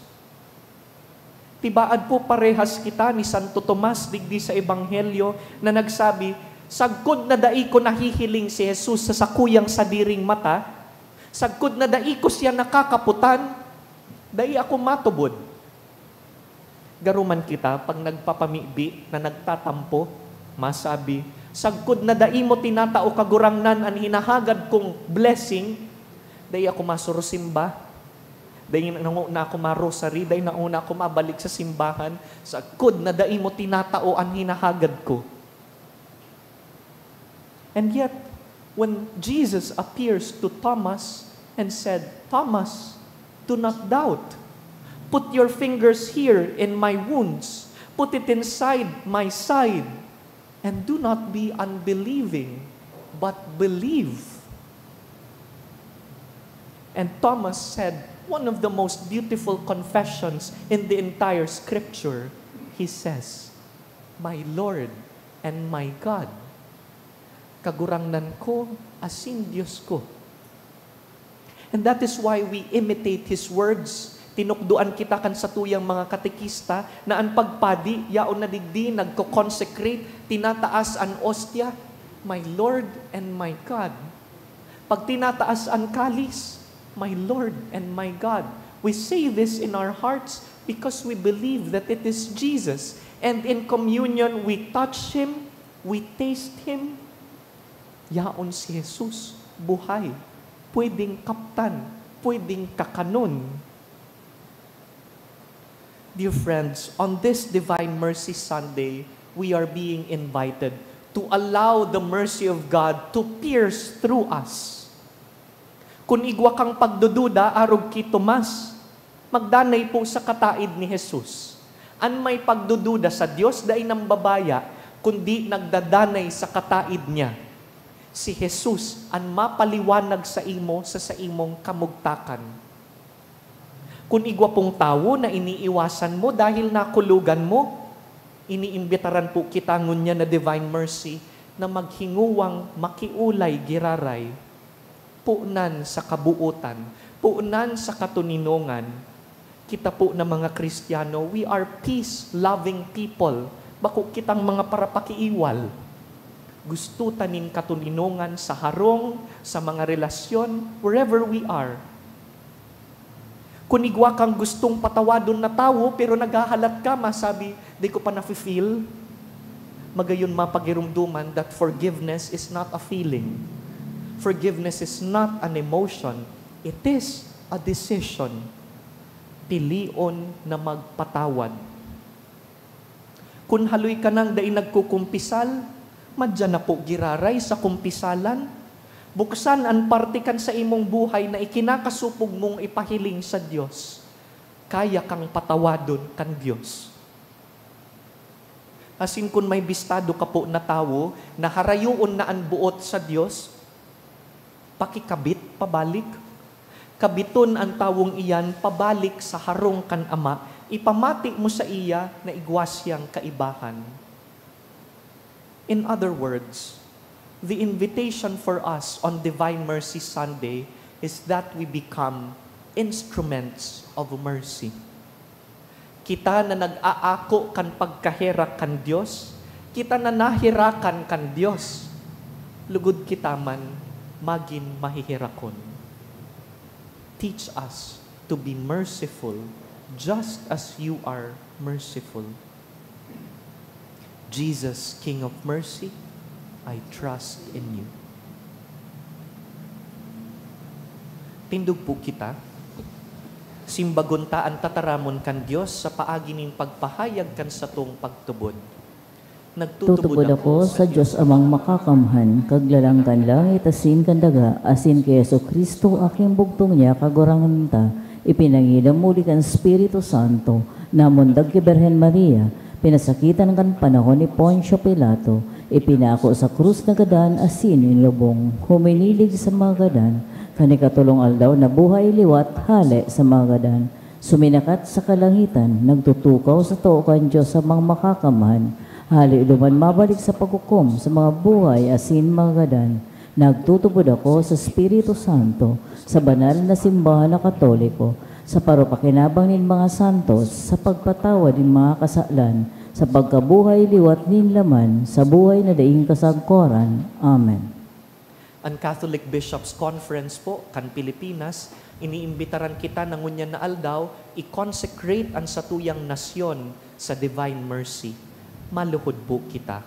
Tibaad po, parehas kita ni Santo Tomas digdi sa Ebanghelyo na nagsabi, "Sagkod na dai ko nahihiling si Jesus sa sakuyang sadiring mata, sagkod na dai ko siya nakakaputan, dai ako matubod." Garo man kita pag nagpapamibi na nagtatampo, masabi, "Sagkod na dai mo tinatao, Kagurangnan, an hinahagad kong blessing, dai ako masurusimba, dai na, na ako marosary, dai na, na ako mabalik sa simbahan, sagkod na dai mo tinatao an hinahagad ko." And yet, when Jesus appears to Thomas and said, "Thomas, do not doubt. Put your fingers here in my wounds. Put it inside my side. And do not be unbelieving, but believe." And Thomas said one of the most beautiful confessions in the entire scripture. He says, "My Lord and my God." Kagurangnan ko asin Dios ko. And that is why we imitate his words. Tinukdoan kita kan satuyang mga katekista na an pagpadi yaon na digdi nagko-consecrate, tinataas an ostia, "My Lord and my God." Pag tinataas an kalis, "My Lord and my God." We say this in our hearts because we believe that it is Jesus. And in communion, we touch Him, we taste Him. Yaon si Jesus, buhay, pwedeng kaptan, pwedeng kakanon. Dear friends, on this Divine Mercy Sunday, we are being invited to allow the mercy of God to pierce through us. Kun igwa kang pagdududa, arog ki Tomas, magdanay po sa kataid ni Jesus. An may pagdududa sa Dios dai nambabaya, kundi nagdadanay sa kataid niya. Si Jesus an mapaliwanag saimo sa saimong kamugtakan. Kun igwa pong tawo na iniiwasan mo dahil nakulogan mo, iniimbitaran po kita ngunyan na Divine Mercy na maghinguwang makiolay giraray, ponan sa kabuotan, ponan sa katoninongan. Kita po na mga Kristiyano, we are peace-loving people. Bako kitang mga parapakiiwal. Gusto ta nin katoninongan sa harong, sa mga relasyon, wherever we are. Kun igwa kang gustong patawadon na tawo, pero naghahalat ka, masabi, "Di ko pa nafe-feel." Magayon mapagiromdoman that forgiveness is not a feeling. Forgiveness is not an emotion. It is a decision. pilion na magpatawad. Kun haloy ka nang dai nagkukumpisal, madya na po giraray sa kumpisalan. Buksan an parte kan saimong buhay na ikinakasopog mong ipahiling sa Dios. Kaya kang patawadon kan Dios. Asin kun may bistado ka po na tawo na harayoon na an boot sa Dios, pakikabit pabalik. Kabiton an tawong iyan pabalik sa harong kan Ama, ipamati mo saiya na igwa siyang kaibahan. In other words, the invitation for us on Divine Mercy Sunday is that we become instruments of mercy. Kita na nag-aako kan pagkaherak kan Dios, kita na naherakan kan Dios, lugod kita man magin maheherakon. Teach us to be merciful, just as you are merciful. Jesus, King of Mercy, I trust in you. Tindog po kita. Simbagon ta an tataramon kan Dios sa paagi nin pagpahayag kan satong pagtubod. Nagtutubod Tutubod ako ako sa Dios Amang Makakamhan, Kaglalang kan langit asin kan daga, asin ki Jesu-Cristo, aking bugtong niya, Kagurangnan ta, ipinangidam huli kan Espiritu Santo, namundag ki Birhen Maria, pinasakitan kan panahon ni Poncio Pilato, ipinako sa krus na gadan asin inilubong, huminilig sa mga gadan, kan ikatolong aldaw nabuhay liwat hale sa mga gadan. Suminakat sa kalangitan, nagtutukaw sa too kan Dios Amang Makakamhan. Hale duman mabalik sa paghukom sa mga buhay asin mga gadan. Nagtutubod ako sa Espiritu Santo, sa banal na simbahan na Katoliko, sa paropakinabang nin mga santos, sa pagpatawad nin mga kasalan, sa pagkabuhay liwat nin laman, sa buhay na daing kasagkoran. Amen. An Catholic Bishops' Conference po kan Pilipinas, iniimbitaran kita na ngunyan na aldaw, i-consecrate an satuyang nasyon sa Divine Mercy. Maluhod po kita.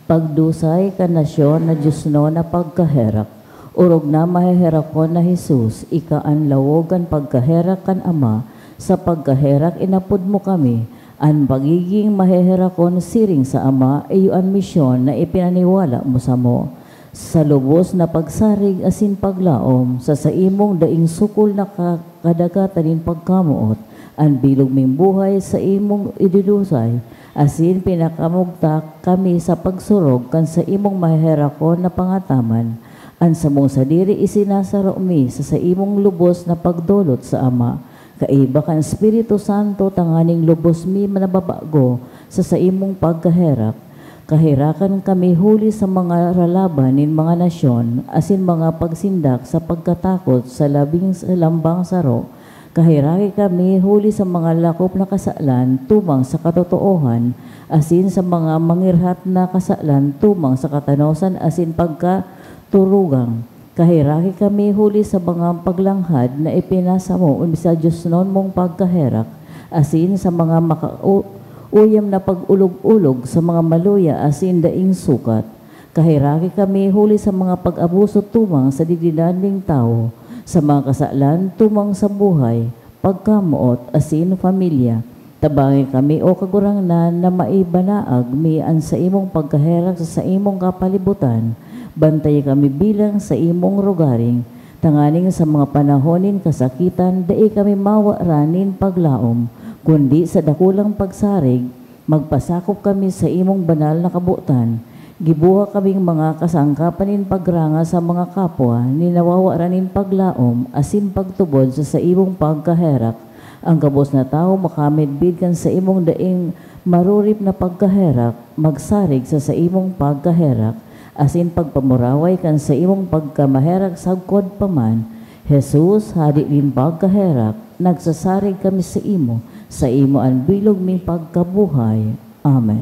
Pagdusay kan nasyon na diosnon na pagkaherak, orog na maheherakon na Jesus, ika an lawog kan pagkaherak kan Ama, sa pagkaherak inapod mo kami, an pagiging maheherakon siring sa Ama, iyo an misyon na ipinaniwala mo samo. Sa lubos na pagsarig asin paglaom sa saimong daing sukol na ka-, kadagatan nin pagkamoot, an bilog ming buhay saimong idudusay, asin pinakamugtak kami sa pagsurog kan saimong maheherakon na pangataman. An samong sadiri isinasaro mi sa saimong lubos na pagdolot sa Ama, kaiba kan Espiritu Santo, tanganing lubos mi nababago sa saimong pagkaherak. Kaherakan kami huli sa mga ralaban nin mga nasyon asin mga pagsindak sa pagkatakot sa labing, sa lambang saro. Kaheraki kami huli sa mga lakop na kasalan tumang sa katotoohan asin sa mga mangirhat na kasalan tumang sa katanosan asin pagkaturugang. Kaheraki kami huli sa mga paglanghad na ipinasamo sa diosnon mong pagkaherak, asin sa mga maka-, u-, uyam na pag-olog-olog sa mga maluya asin daing sukat. Kaheraki kami huli sa mga pag-abuso tumang sa dignidad nin tawo, sa mga kasalan tumang sa buhay, pagkamoot, asin pamilya. Tabangi kami, O Kagurangnan, na maibanaag mi an saimong pagkaherak sa saimong kapalibutan. Bantayi kami bilang saimong rogaring, tanganing sa mga panahon nin kasakitan, dai kami mawaran nin paglaom, kundi sa dakulang pagsarig, magpasakop kami sa imong banal na kabotan. Gibuha kaming mga kasangkapan nin pagranga sa mga kapwa nin nawawaran nin paglaom asin pagtubod sa saimong pagkaherak. An gabos na tawo makamidbid kan saimong daing marurip na pagkaherak, magsarig sa saimong pagkaherak, asin pagpamuraway kan saimong pagkamaherak sagkod pa man. Jesus, Hade nin pagkaherak, nagsasarig kami saimo, saimo an bilog ming pagkabuhay. Amen.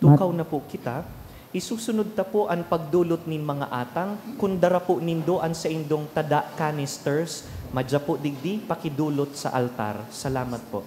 Mat- Tukaw na po kita. Isusunod ta po an pagdolot nin mga atang. Kun dara po nindo an saindong tada canisters, madya po digdi, pakidolot sa altar. Salamat po.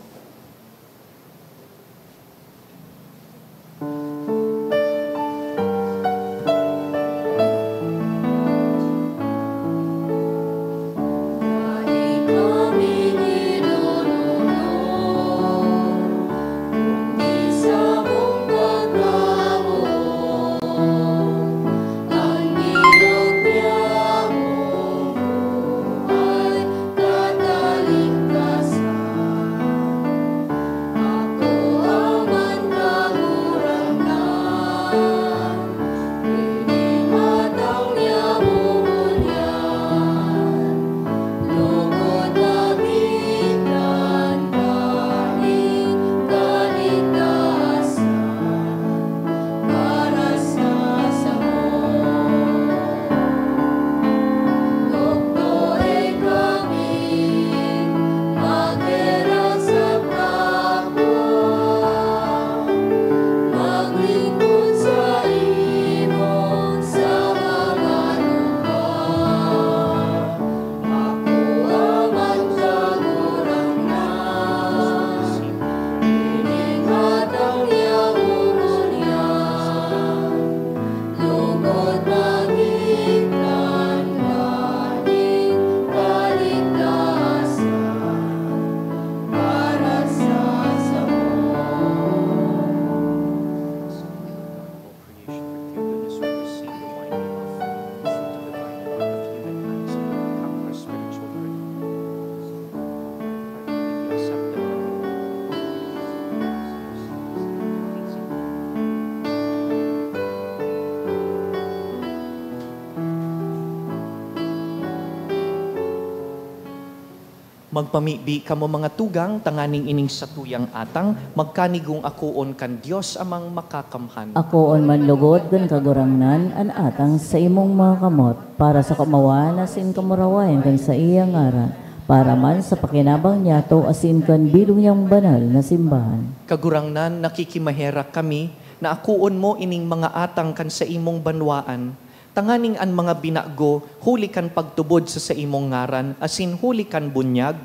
Magpamibi kamo, mga tugang, tanganing ining satuyang atang magkanigong akoon kan Dios Amang Makakamhan. Akoon man lugod kan Kagurangnan an atang sa imong mga kamot, para sa kamawahan asin kamurawayan kan saiyang ngaran, para man sa pakinabang niyato asin kan bilog niyang banal na simbahan. Kagurangnan, nakikimaherak kami na akoon mo ining mga atang kan sa imong banwaan, tanganing an mga binago huli kan pagtubod sa saimong ngaran asin huli kan bunyag,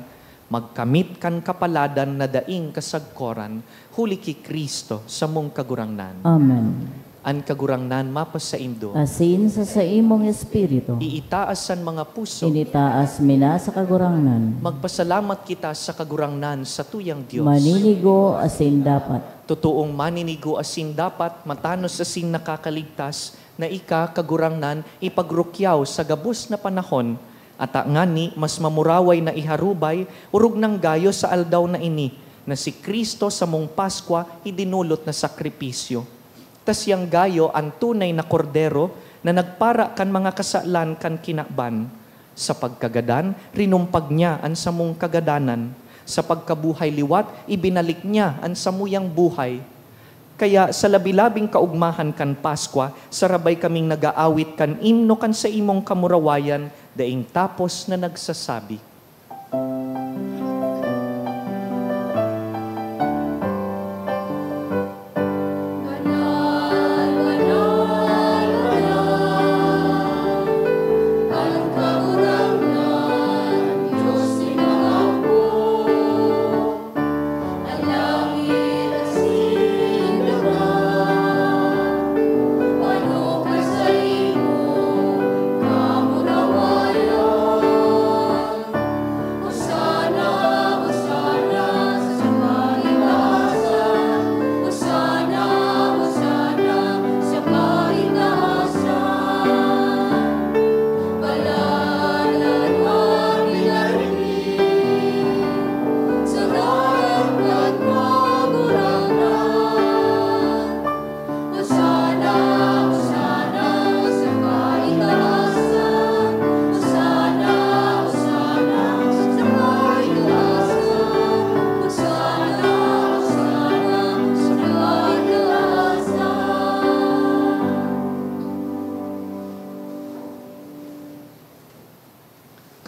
magkamit kan kapaladan na daing kasagkoran, huli ki Cristo, samong Kagurangnan. Amen. An Kagurangnan mapasaindo. Asin sa saimong espiritu. Iitaas an mga puso. Initaas mi na sa Kagurangnan. Magpasalamat kita sa Kagurangnan, satuyang Dios. Maninigo asin dapat. Totoong maninigo asin dapat, matanos asin nakakaligtas, na ika, Kagurangnan, ipagrukyaw sa gabos na panahon, ata ngani mas mamuraway na iharubay, orog nang gayo sa aldaw na ini, na si Cristo samong Paskwa idinolot na sakripisyo. Ta siyang gayo an tunay na Kordero na nagpara kan mga kasalan kan kinaban. Sa pagkagadan, rinumpag niya an samong kagadanan. Sa pagkabuhay liwat, ibinalik niya an samuyang buhay. Kaya sa labi-labing kaugmahan kan Paskwa, sarabay kaming nag-aawit kan imno kan saimong kamurawayan, daing tapos na nagsasabi.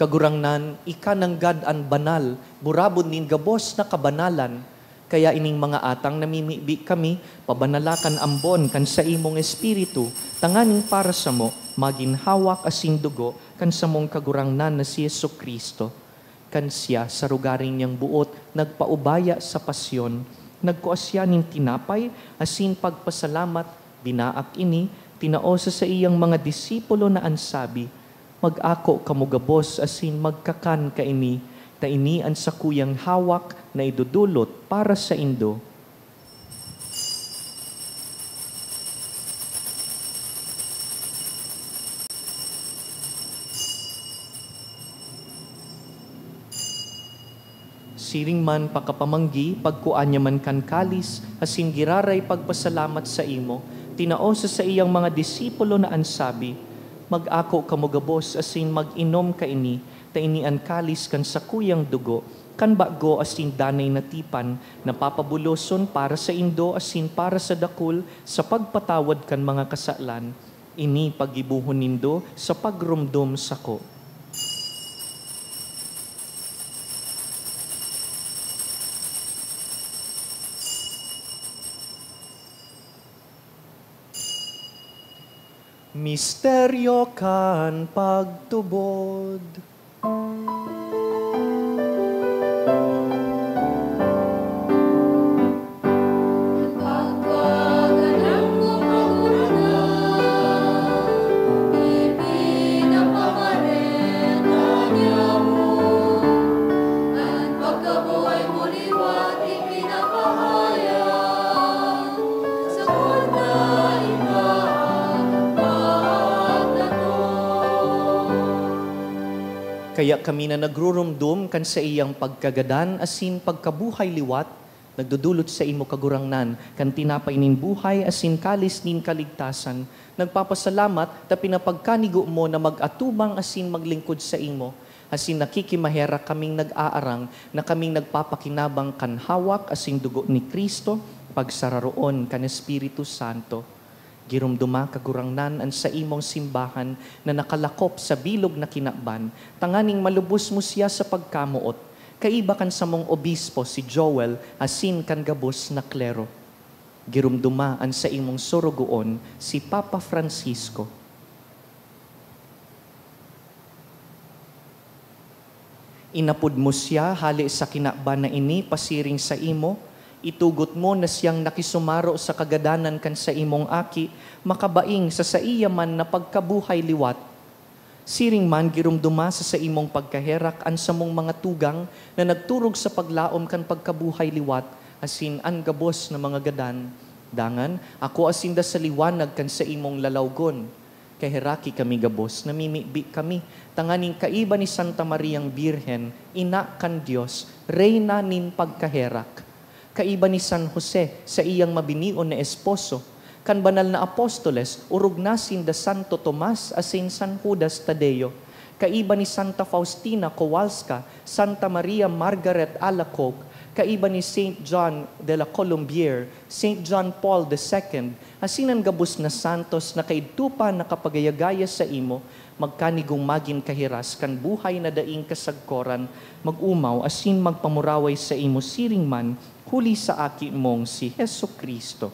Kagurangnan, ika nanggad an banal, burabod nin gabos na kabanalan. Kaya ining mga atang namimibi kami, pabanala kan ambon kan saimong Espiritu, tanganing para samo magin hawak asin dugo kan samong Kagurangnan na si Jesu-Cristo. Kan siya, sa rogaring niyang boot, nagpaubaya sa pasyon, nagkua siya nin tinapay asin pagpasalamat, binaak ini, tinao sa saiyang mga disipulo na an sabi, "Mag-ako kamo gabos asin magkakan kaini, ta ini an sakuyang hawak na idodolot para saindo." Siring man pakapamanggi, pagkua niya man kan kalis, asin giraray pagpasalamat saimo, tinao sa saiyang mga disipulo na an sabi, "Mag-ako kamo gabos asin mag-inom kaini, ta ini an kalis kan sakuyang dugo, kan bago asin danay na tipan, na papabuloson para saindo asin para sa dakul sa pagpatawad kan mga kasalan. Ini paggibohon nindo sa pagromdom sako." Misteryo kan pagtubod. Kaya kami na nagruromdom kan saiyang pagkagadan asin pagkabuhay liwat, nagdodolot saimo, Kagurangnan, kan tinapay nin buhay asin kalis nin kaligtasan, nagpapasalamat ta pinapagkanigo mo na mag-atubang asin maglingkod saimo. Asin nakikimaherak kaming nag-aarang na kaming nagpapakinabang kan hawak asin dugo ni Cristo, pagsararoon kan Espiritu Santo. Giromdoma, Kagurangnan, an saimong simbahan na nakalakop sa bilog na kinaban, tanganing malubos mo siya sa pagkamoot, kaiba kan samong obispo si Joel asin kan gabos na klero. Giromdoma an saimong sorogoon, si Papa Francisco. Inapod mo siya hale sa kinaban na ini pasiring saimo, itugot mo na siyang nakisumaro sa kagadanan kan saimong Aki, makabaing sa saiya man na pagkabuhay liwat. Siring man, giromdoma sa saimong pagkaherak an samong mga tugang na nagturog sa paglaom kan pagkabuhay liwat asin an gabos na mga gadan. Dangan, akoa sinda sa liwanag kan saimong lalawgon. Kaheraki kami gabos, namimibi kami, tanganing kaiba ni Santa Mariang Birhen, Ina kan Dios, Reyna nin pagkaherak, kaiba ni San Jose, saiyang mabinion na esposo, kan banal na apostoles, orog na sinda Santo Tomas asin San Judas Tadeo, kaiba ni Santa Faustina Kowalska, Santa Maria Margaret Alacoque, kaiba ni Saint John de la Colombière, Saint John Paul the Second, asin an gabos na santos na kaidto pa nakapagayagaya saimo, magkanigong magin kahiras kan buhay na daing kasagkoran, mag-omaw asin magpamuraway saimo siring man, huli sa Aki mong si Jesu-Cristo.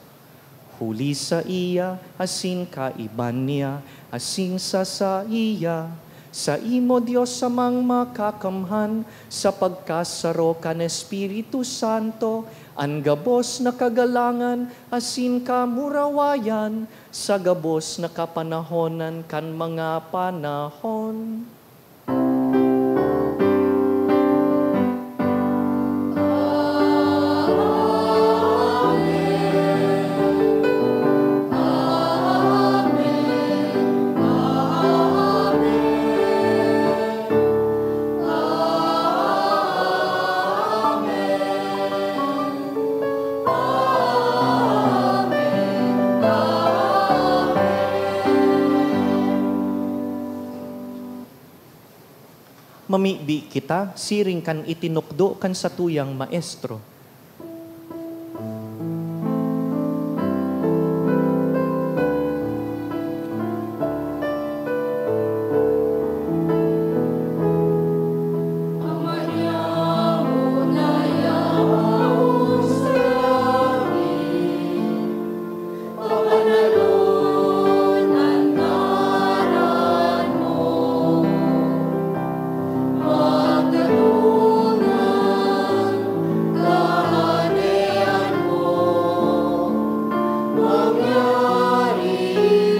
Huli saiya, asin kaiba niya, asin sa saiya, saimo, Dios Amang Makakamhan, sa pagkasaro kan Espiritu Santo, an gabos na kagalangan asin kamurawayan sa gabos na kapanahonan kan mga panahon. Mamibi kita siring kan itinukdo kan satuyang Maestro. Pabanalon an ngaran mo, magdangog an Kahadean mo, mangyari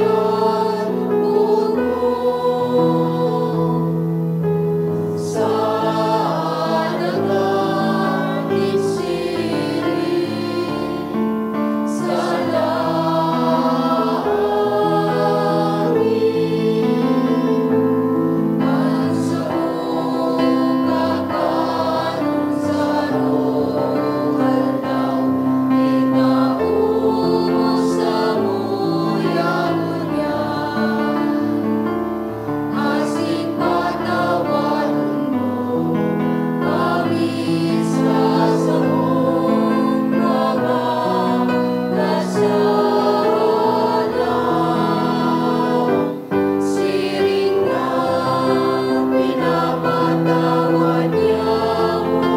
an boot mo sa daga nin siring. Asin patawadon mo kami sa samong mga kasalanan, siring na pinapatawad niamo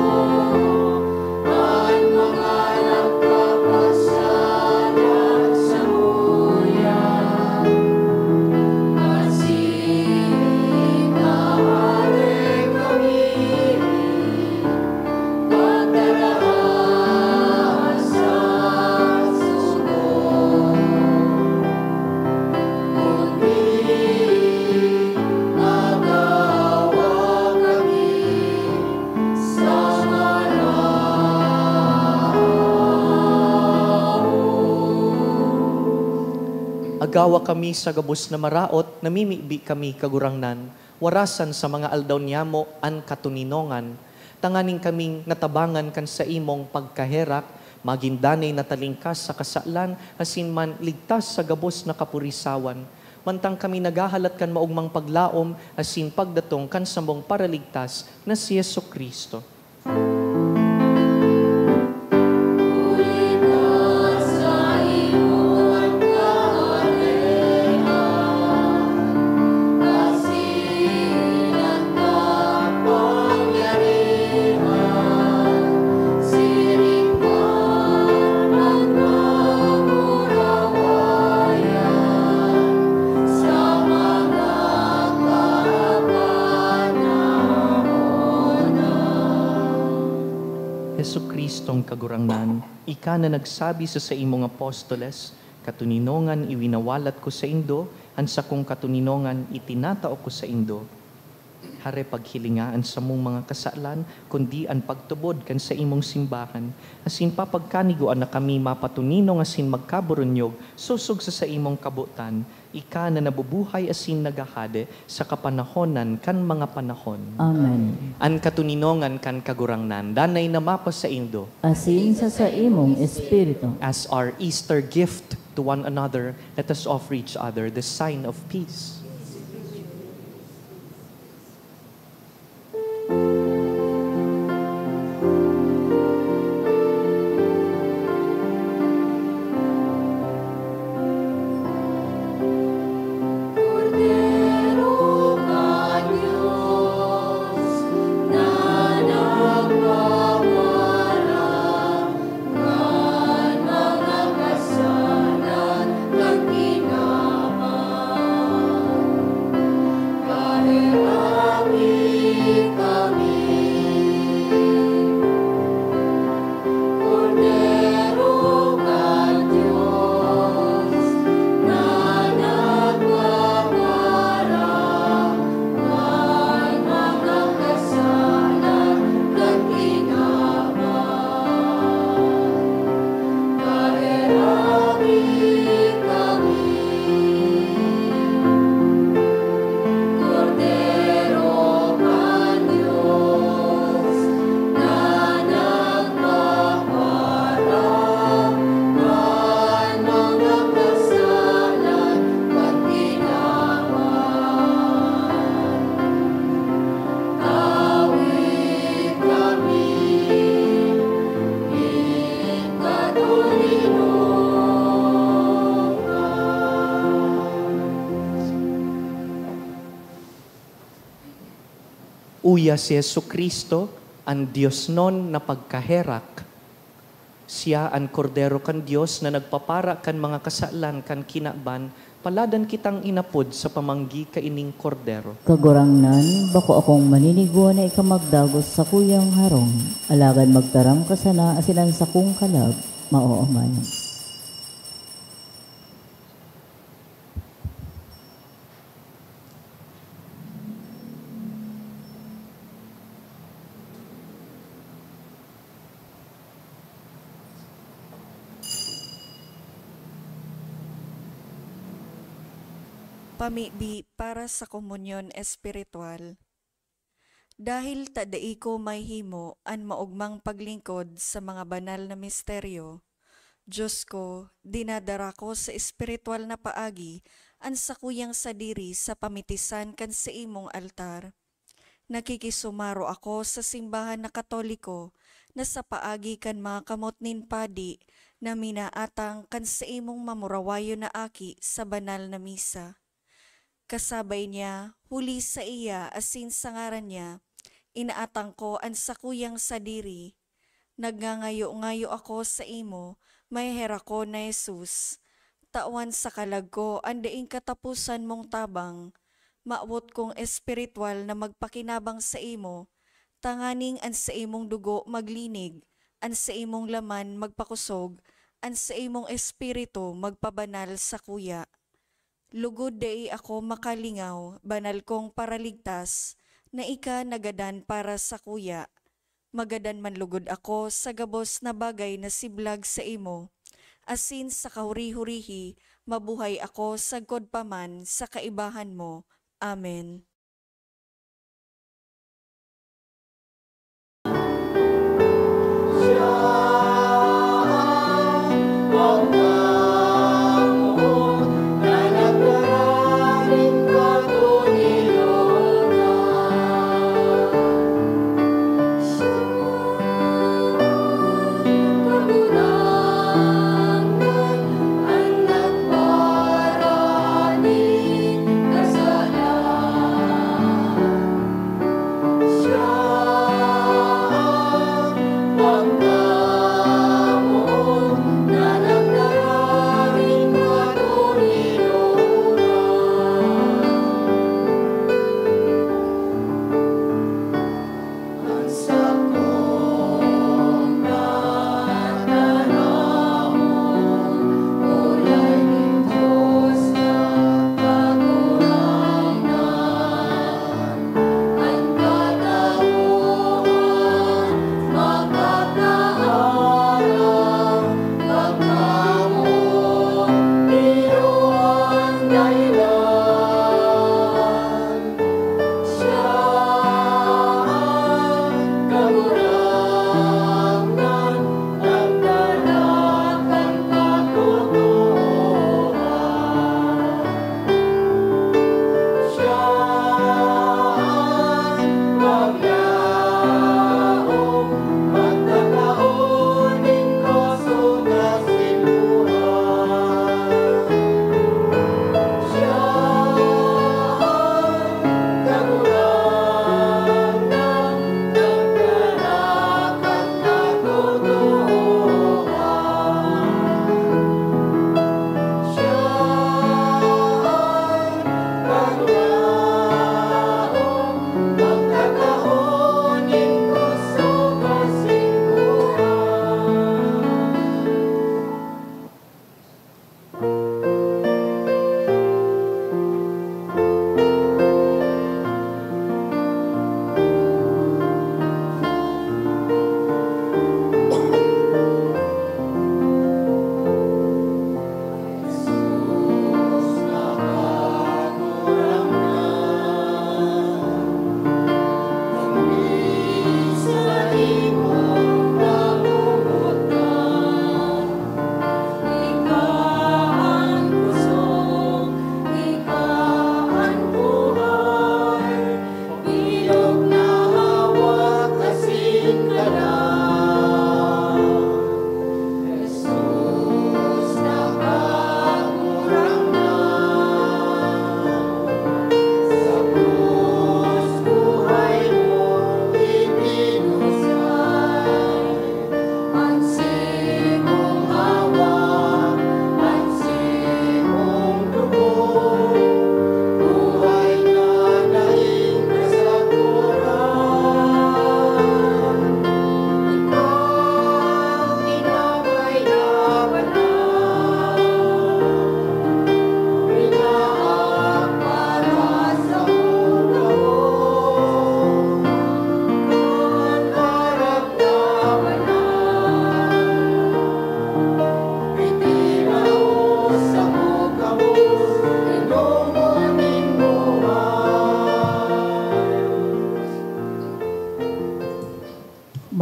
an mga nagkakasala samuya, asin taharing kami pagdara sa sugot, kundi agawa kami sa maraot. Agawa kami sa gabos na maraot, namimibi kami, Kagurangnan, warasan sa mga aldaw niyamo an katoninongan, tanganing kaming natabangan kan saimong pagkaherak, magin danay na talingkas sa kasalan, asin man ligtas sa gabos na kapurisawan. Mantang kami naghahalat kan maogmang paglaom asin pagdatong kan samong Paraligtas na si Jesu-Cristo. Jesu-Cristong Kagurangnan, ika na nagsabi sa saimong apostoles, "Katoninongan iwinawalat ko saindo, an sakong katoninongan itinatao ko saindo." Hare paghilinga an samong mga kasalan, kundi an pagtubod kan saimong simbahan, asin papagkanigoan na kami mapatoninong asin magkaburunyog sosog sa saimong kabotan, ika na nabubuhay asin naghahade sa kapanahonan kan mga panahon. Amen. An katoninongan kan Kagurangnan danay na mapasaindo. Asin sa saimong espiritu. As our Easter gift to one another, let us offer each other the sign of peace. Uya si Jesu-Cristo, an diosnon na pagkaherak. Siya an Kordero kan Dios na nagpapara kan mga kasalan kan kinaban. Paladan kitang inapod sa pamanggi kaining Kordero. Kagurangnan, bako akong maninigo na ika magdagos sa sakuyang harong, alagad magtaram ka sana asin an sakong kalag maoomayan. Pamibi para sa komunyon espiritual. Dahil ta dai ko mahihimo an maogmang paglingkod sa mga banal na misteryo, Dios ko, dinadara ko sa espiritual na paagi an sakuyang sadiri sa pamitisan kan saimong altar. Nakikisumaro ako sa simbahan na Katoliko na sa paagi kan mga kamot nin padi na minaatang kan saimong mamurawayon na aki sa banal na misa. Kasabay niya, huli saiya asin sa ngaran niya, inaatang ko an sakuyang sadiri. Nagngangayo-ngayo ako saimo, maheherak ko na Jesus. Tawan sa kalag ko an daing kataposan mong tabang. Mawot kong espiritual na magpakinabang saimo, tanganing an saimong dugo maglinig, an saimong laman magpakosog, an saimong espiritu magpabanal sakuya. Lugod dai ako makalingaw, banal kong Paraligtas, na ika nagadan para sakuya. Magadan man lugod ako sa gabos na bagay na siblag saimo, asin sa kahuri-hurihi mabuhay ako sagkod pa man sa kaibahan mo. Amen.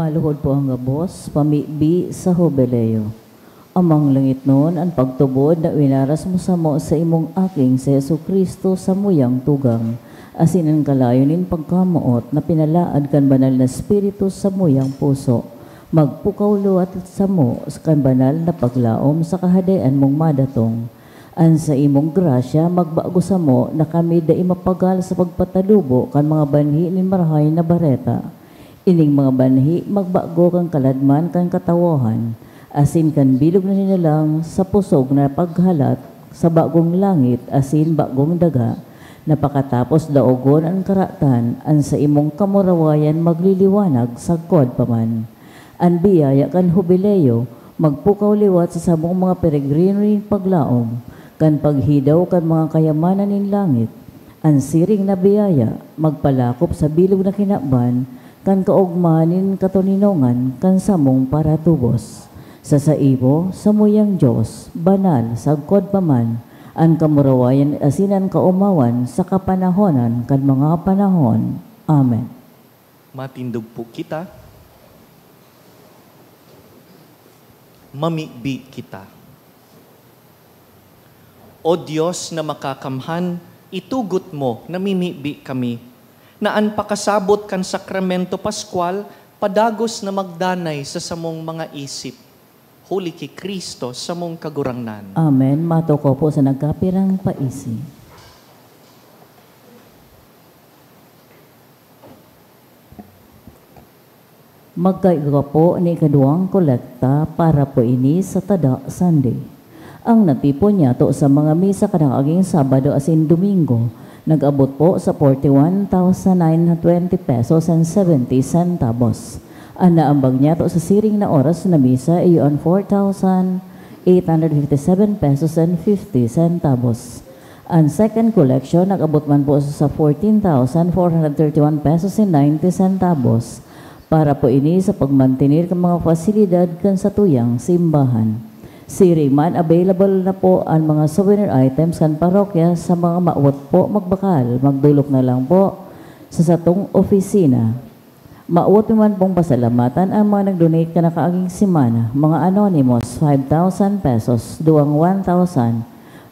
Maluhod po ang gabos, pamibi sa Jubileo. Amang langitnon, an pagtubod na winaras mo samo sa imong Aking si Jesu-Cristo samuyang tugang, asin an kalayo nin pagkamoot na pinalaad kan Banal na Espiritu samuyang puso, magpukaw liwat samo kan banal na paglaom sa Kahadean mong madatong. An saimong grasya magbago samo na kami dai mapagal sa pagpatalubo kan mga banhi nin Marahay na Bareta. Ining mga banhi magbago kan kaladman kan katawohan, asin kan bilog na hinalang sa pusog na paghalat sa bagong langit asin bagong daga, na pakatapos daogon an karatan, an saimong kamurawayan magliliwanag sagkod pa man. An biyaya kan Hubileo magpukaw liwat sa samong mga peregrino nin paglaom kan paghidaw kan mga kayamanan nin langit. An siring na biyaya magpalakop sa bilog na kinaban kan kaogmahan nin katoninongan kan samong paratubos. Sa saimo, samuyang Dios, banal, sagkod pa man, an kamurawayan asin an kaomawan sa kapanahonan kan mga panahon. Amen. Matindog po kita. Mamibi kita. O Dios na makakamhan, itugot mo na mimibi kami, na an pakasabot kan Sakramento Pascual padagos na magdanay sa samong mga isip, huli ki Cristo, samong Kagurangnan. Amen. Matukaw po sa nagkapirang paisi. Magkaigwa po ni ikaduwang kolekta para po ini sa Tada Sunday. Ang natipon niyato sa mga misa kan nakaaging Sabado asin Domingo, nag-abot po sa forty-one thousand nine hundred twenty pesos and seventy centavos. An naambag niyato sa siring na oras na misa iyo an four thousand eight hundred fifty-seven pesos and fifty centavos. An second collection nag-abot man po sa fourteen thousand four hundred thirty-one pesos and ninety centavos. Para po ini sa pagmantener kan mga pasilidad kan satuyang simbahan. Siring man, available na po an mga souvenir items kan parokya sa mga mawot po magbakal. Magdolok na lang po sa satong opisina. Mawot mi man pong pasalamatan an mga nag-donate kan nakaaging semana, mga anonymous, five thousand pesos, duwang one thousand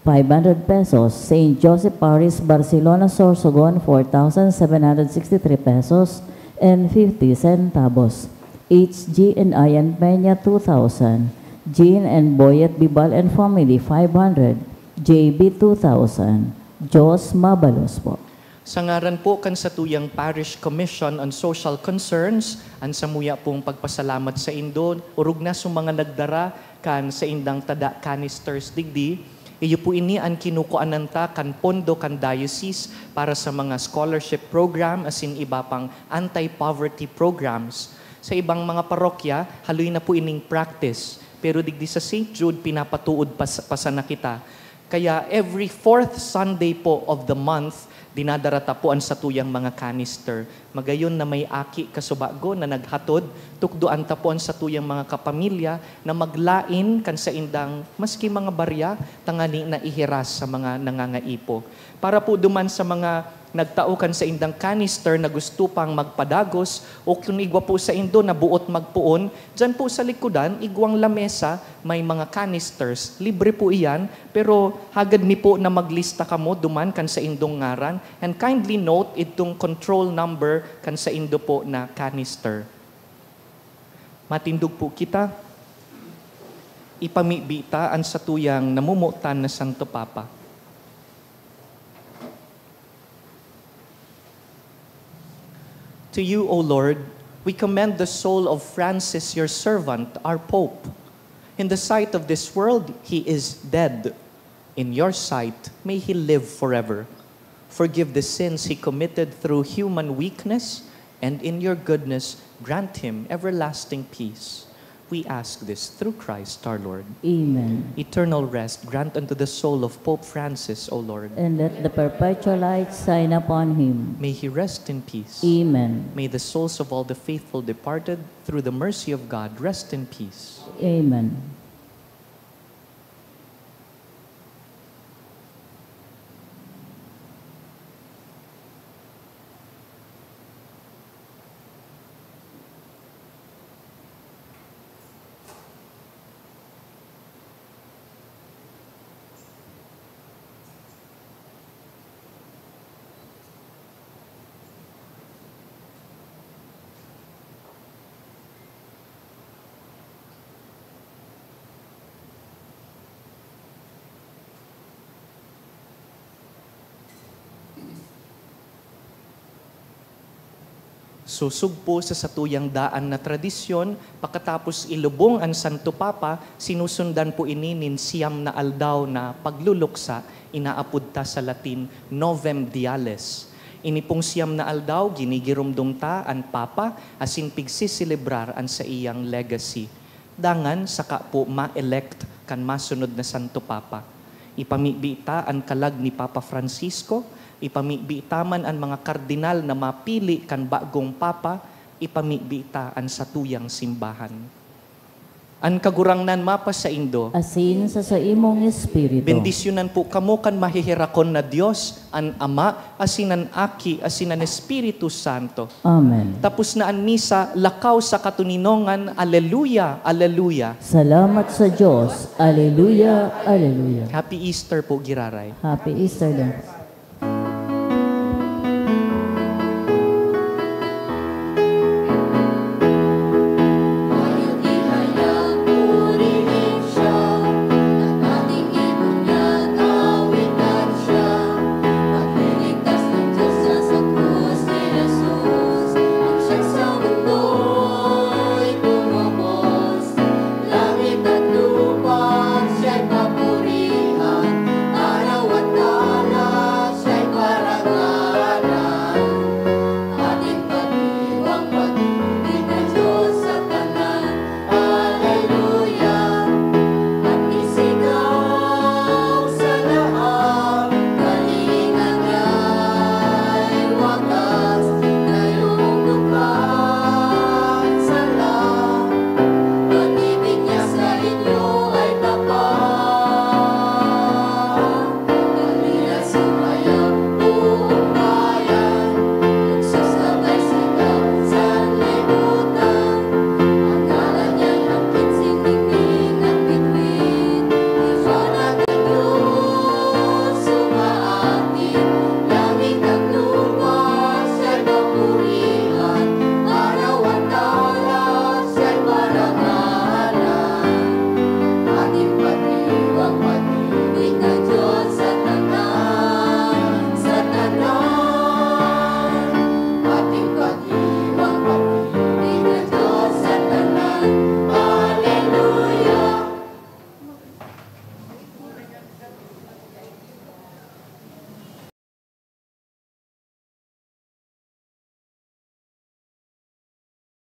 five hundred pesos, Saint Joseph Parish, Barcelona, Sorsogon, four thousand seven hundred sixty-three pesos and fifty centavos, H G and Ian Peña, two thousand, Jean and Boyet Bibal and family, five hundred, J B, two thousand. Diyos mabalos po. Sa ngaran po kan satuyang Parish Commission on Social Concerns, an samuya pong pagpasalamat saindo, orog na sa mga nagdara kan saindang tada canisters digdi. Iyo po ini an kinukuanan ta kan pondo kan diocese para sa mga scholarship program asin iba pang anti-poverty programs. Sa ibang mga parokya, haloy na po ining practice. Pero digdi sa Saint Jude, pinapatuod pa, pa sana kita. Kaya every fourth Sunday po of the month, dinadara ta po an satuyang mga canister. Magayon na may aki kasubago na naghatod, tukdoan ta po an satuyang mga kapamilya na maglain kan saindang maski mga barya, tangani na ihiras sa mga nangangaipo. Para po duman sa mga nagtao kan saindang canister na gusto pang magpadagos, o kun igwa po saindo na boot magpoon, diyan po sa likodan, igwang lamesa, may mga canisters. Libre po iyan, pero hagad mi po na maglista kamo duman kan saindong ngaran, and kindly note idtong control number kan saindo po na canister. Matindog po kita. Ipamibi ta an satuyang namomotan na Santo Papa. To you, O Lord, we commend the soul of Francis, your servant, our Pope. In the sight of this world, he is dead. In your sight, may he live forever. Forgive the sins he committed through human weakness, and in your goodness, grant him everlasting peace. We ask this through Christ our Lord. Amen. Eternal rest grant unto the soul of Pope Francis, O Lord. And let the perpetual light shine upon him. May he rest in peace. Amen. May the souls of all the faithful departed, through the mercy of God, rest in peace. Amen. Susugpo sa satuyang daan na tradisyon, pakatapos ilubong an Santo Papa, sinusundan po ini nin siyam na aldaw na pagluluksa, inaapod ta sa Latin, Novem Diales. Ini pong siyam na aldaw, ginigiromdom ta an Papa asin pigseselebrar an saiyang legacy. Dangan saka po ma-elect kan masunod na Santo Papa. Ipamibi ta an kalag ni Papa Francisco, ipamibi ta man an mga kardinal na mapili kan bagong Papa, ipamibi ta an satuyang simbahan. An Kagurangnan mapasaindo. Asin sa saimong espiritu. Bendisyonan po kamo kan maheherakon na Dios, an Ama, asin an Aki, asin an Espiritu Santo. Amen. Tapos na an misa, lakaw sa katoninongan. Aleluya, aleluya. Salamat sa Diyos. Aleluya, aleluya. Happy Easter po, giraray. Happy Easter din.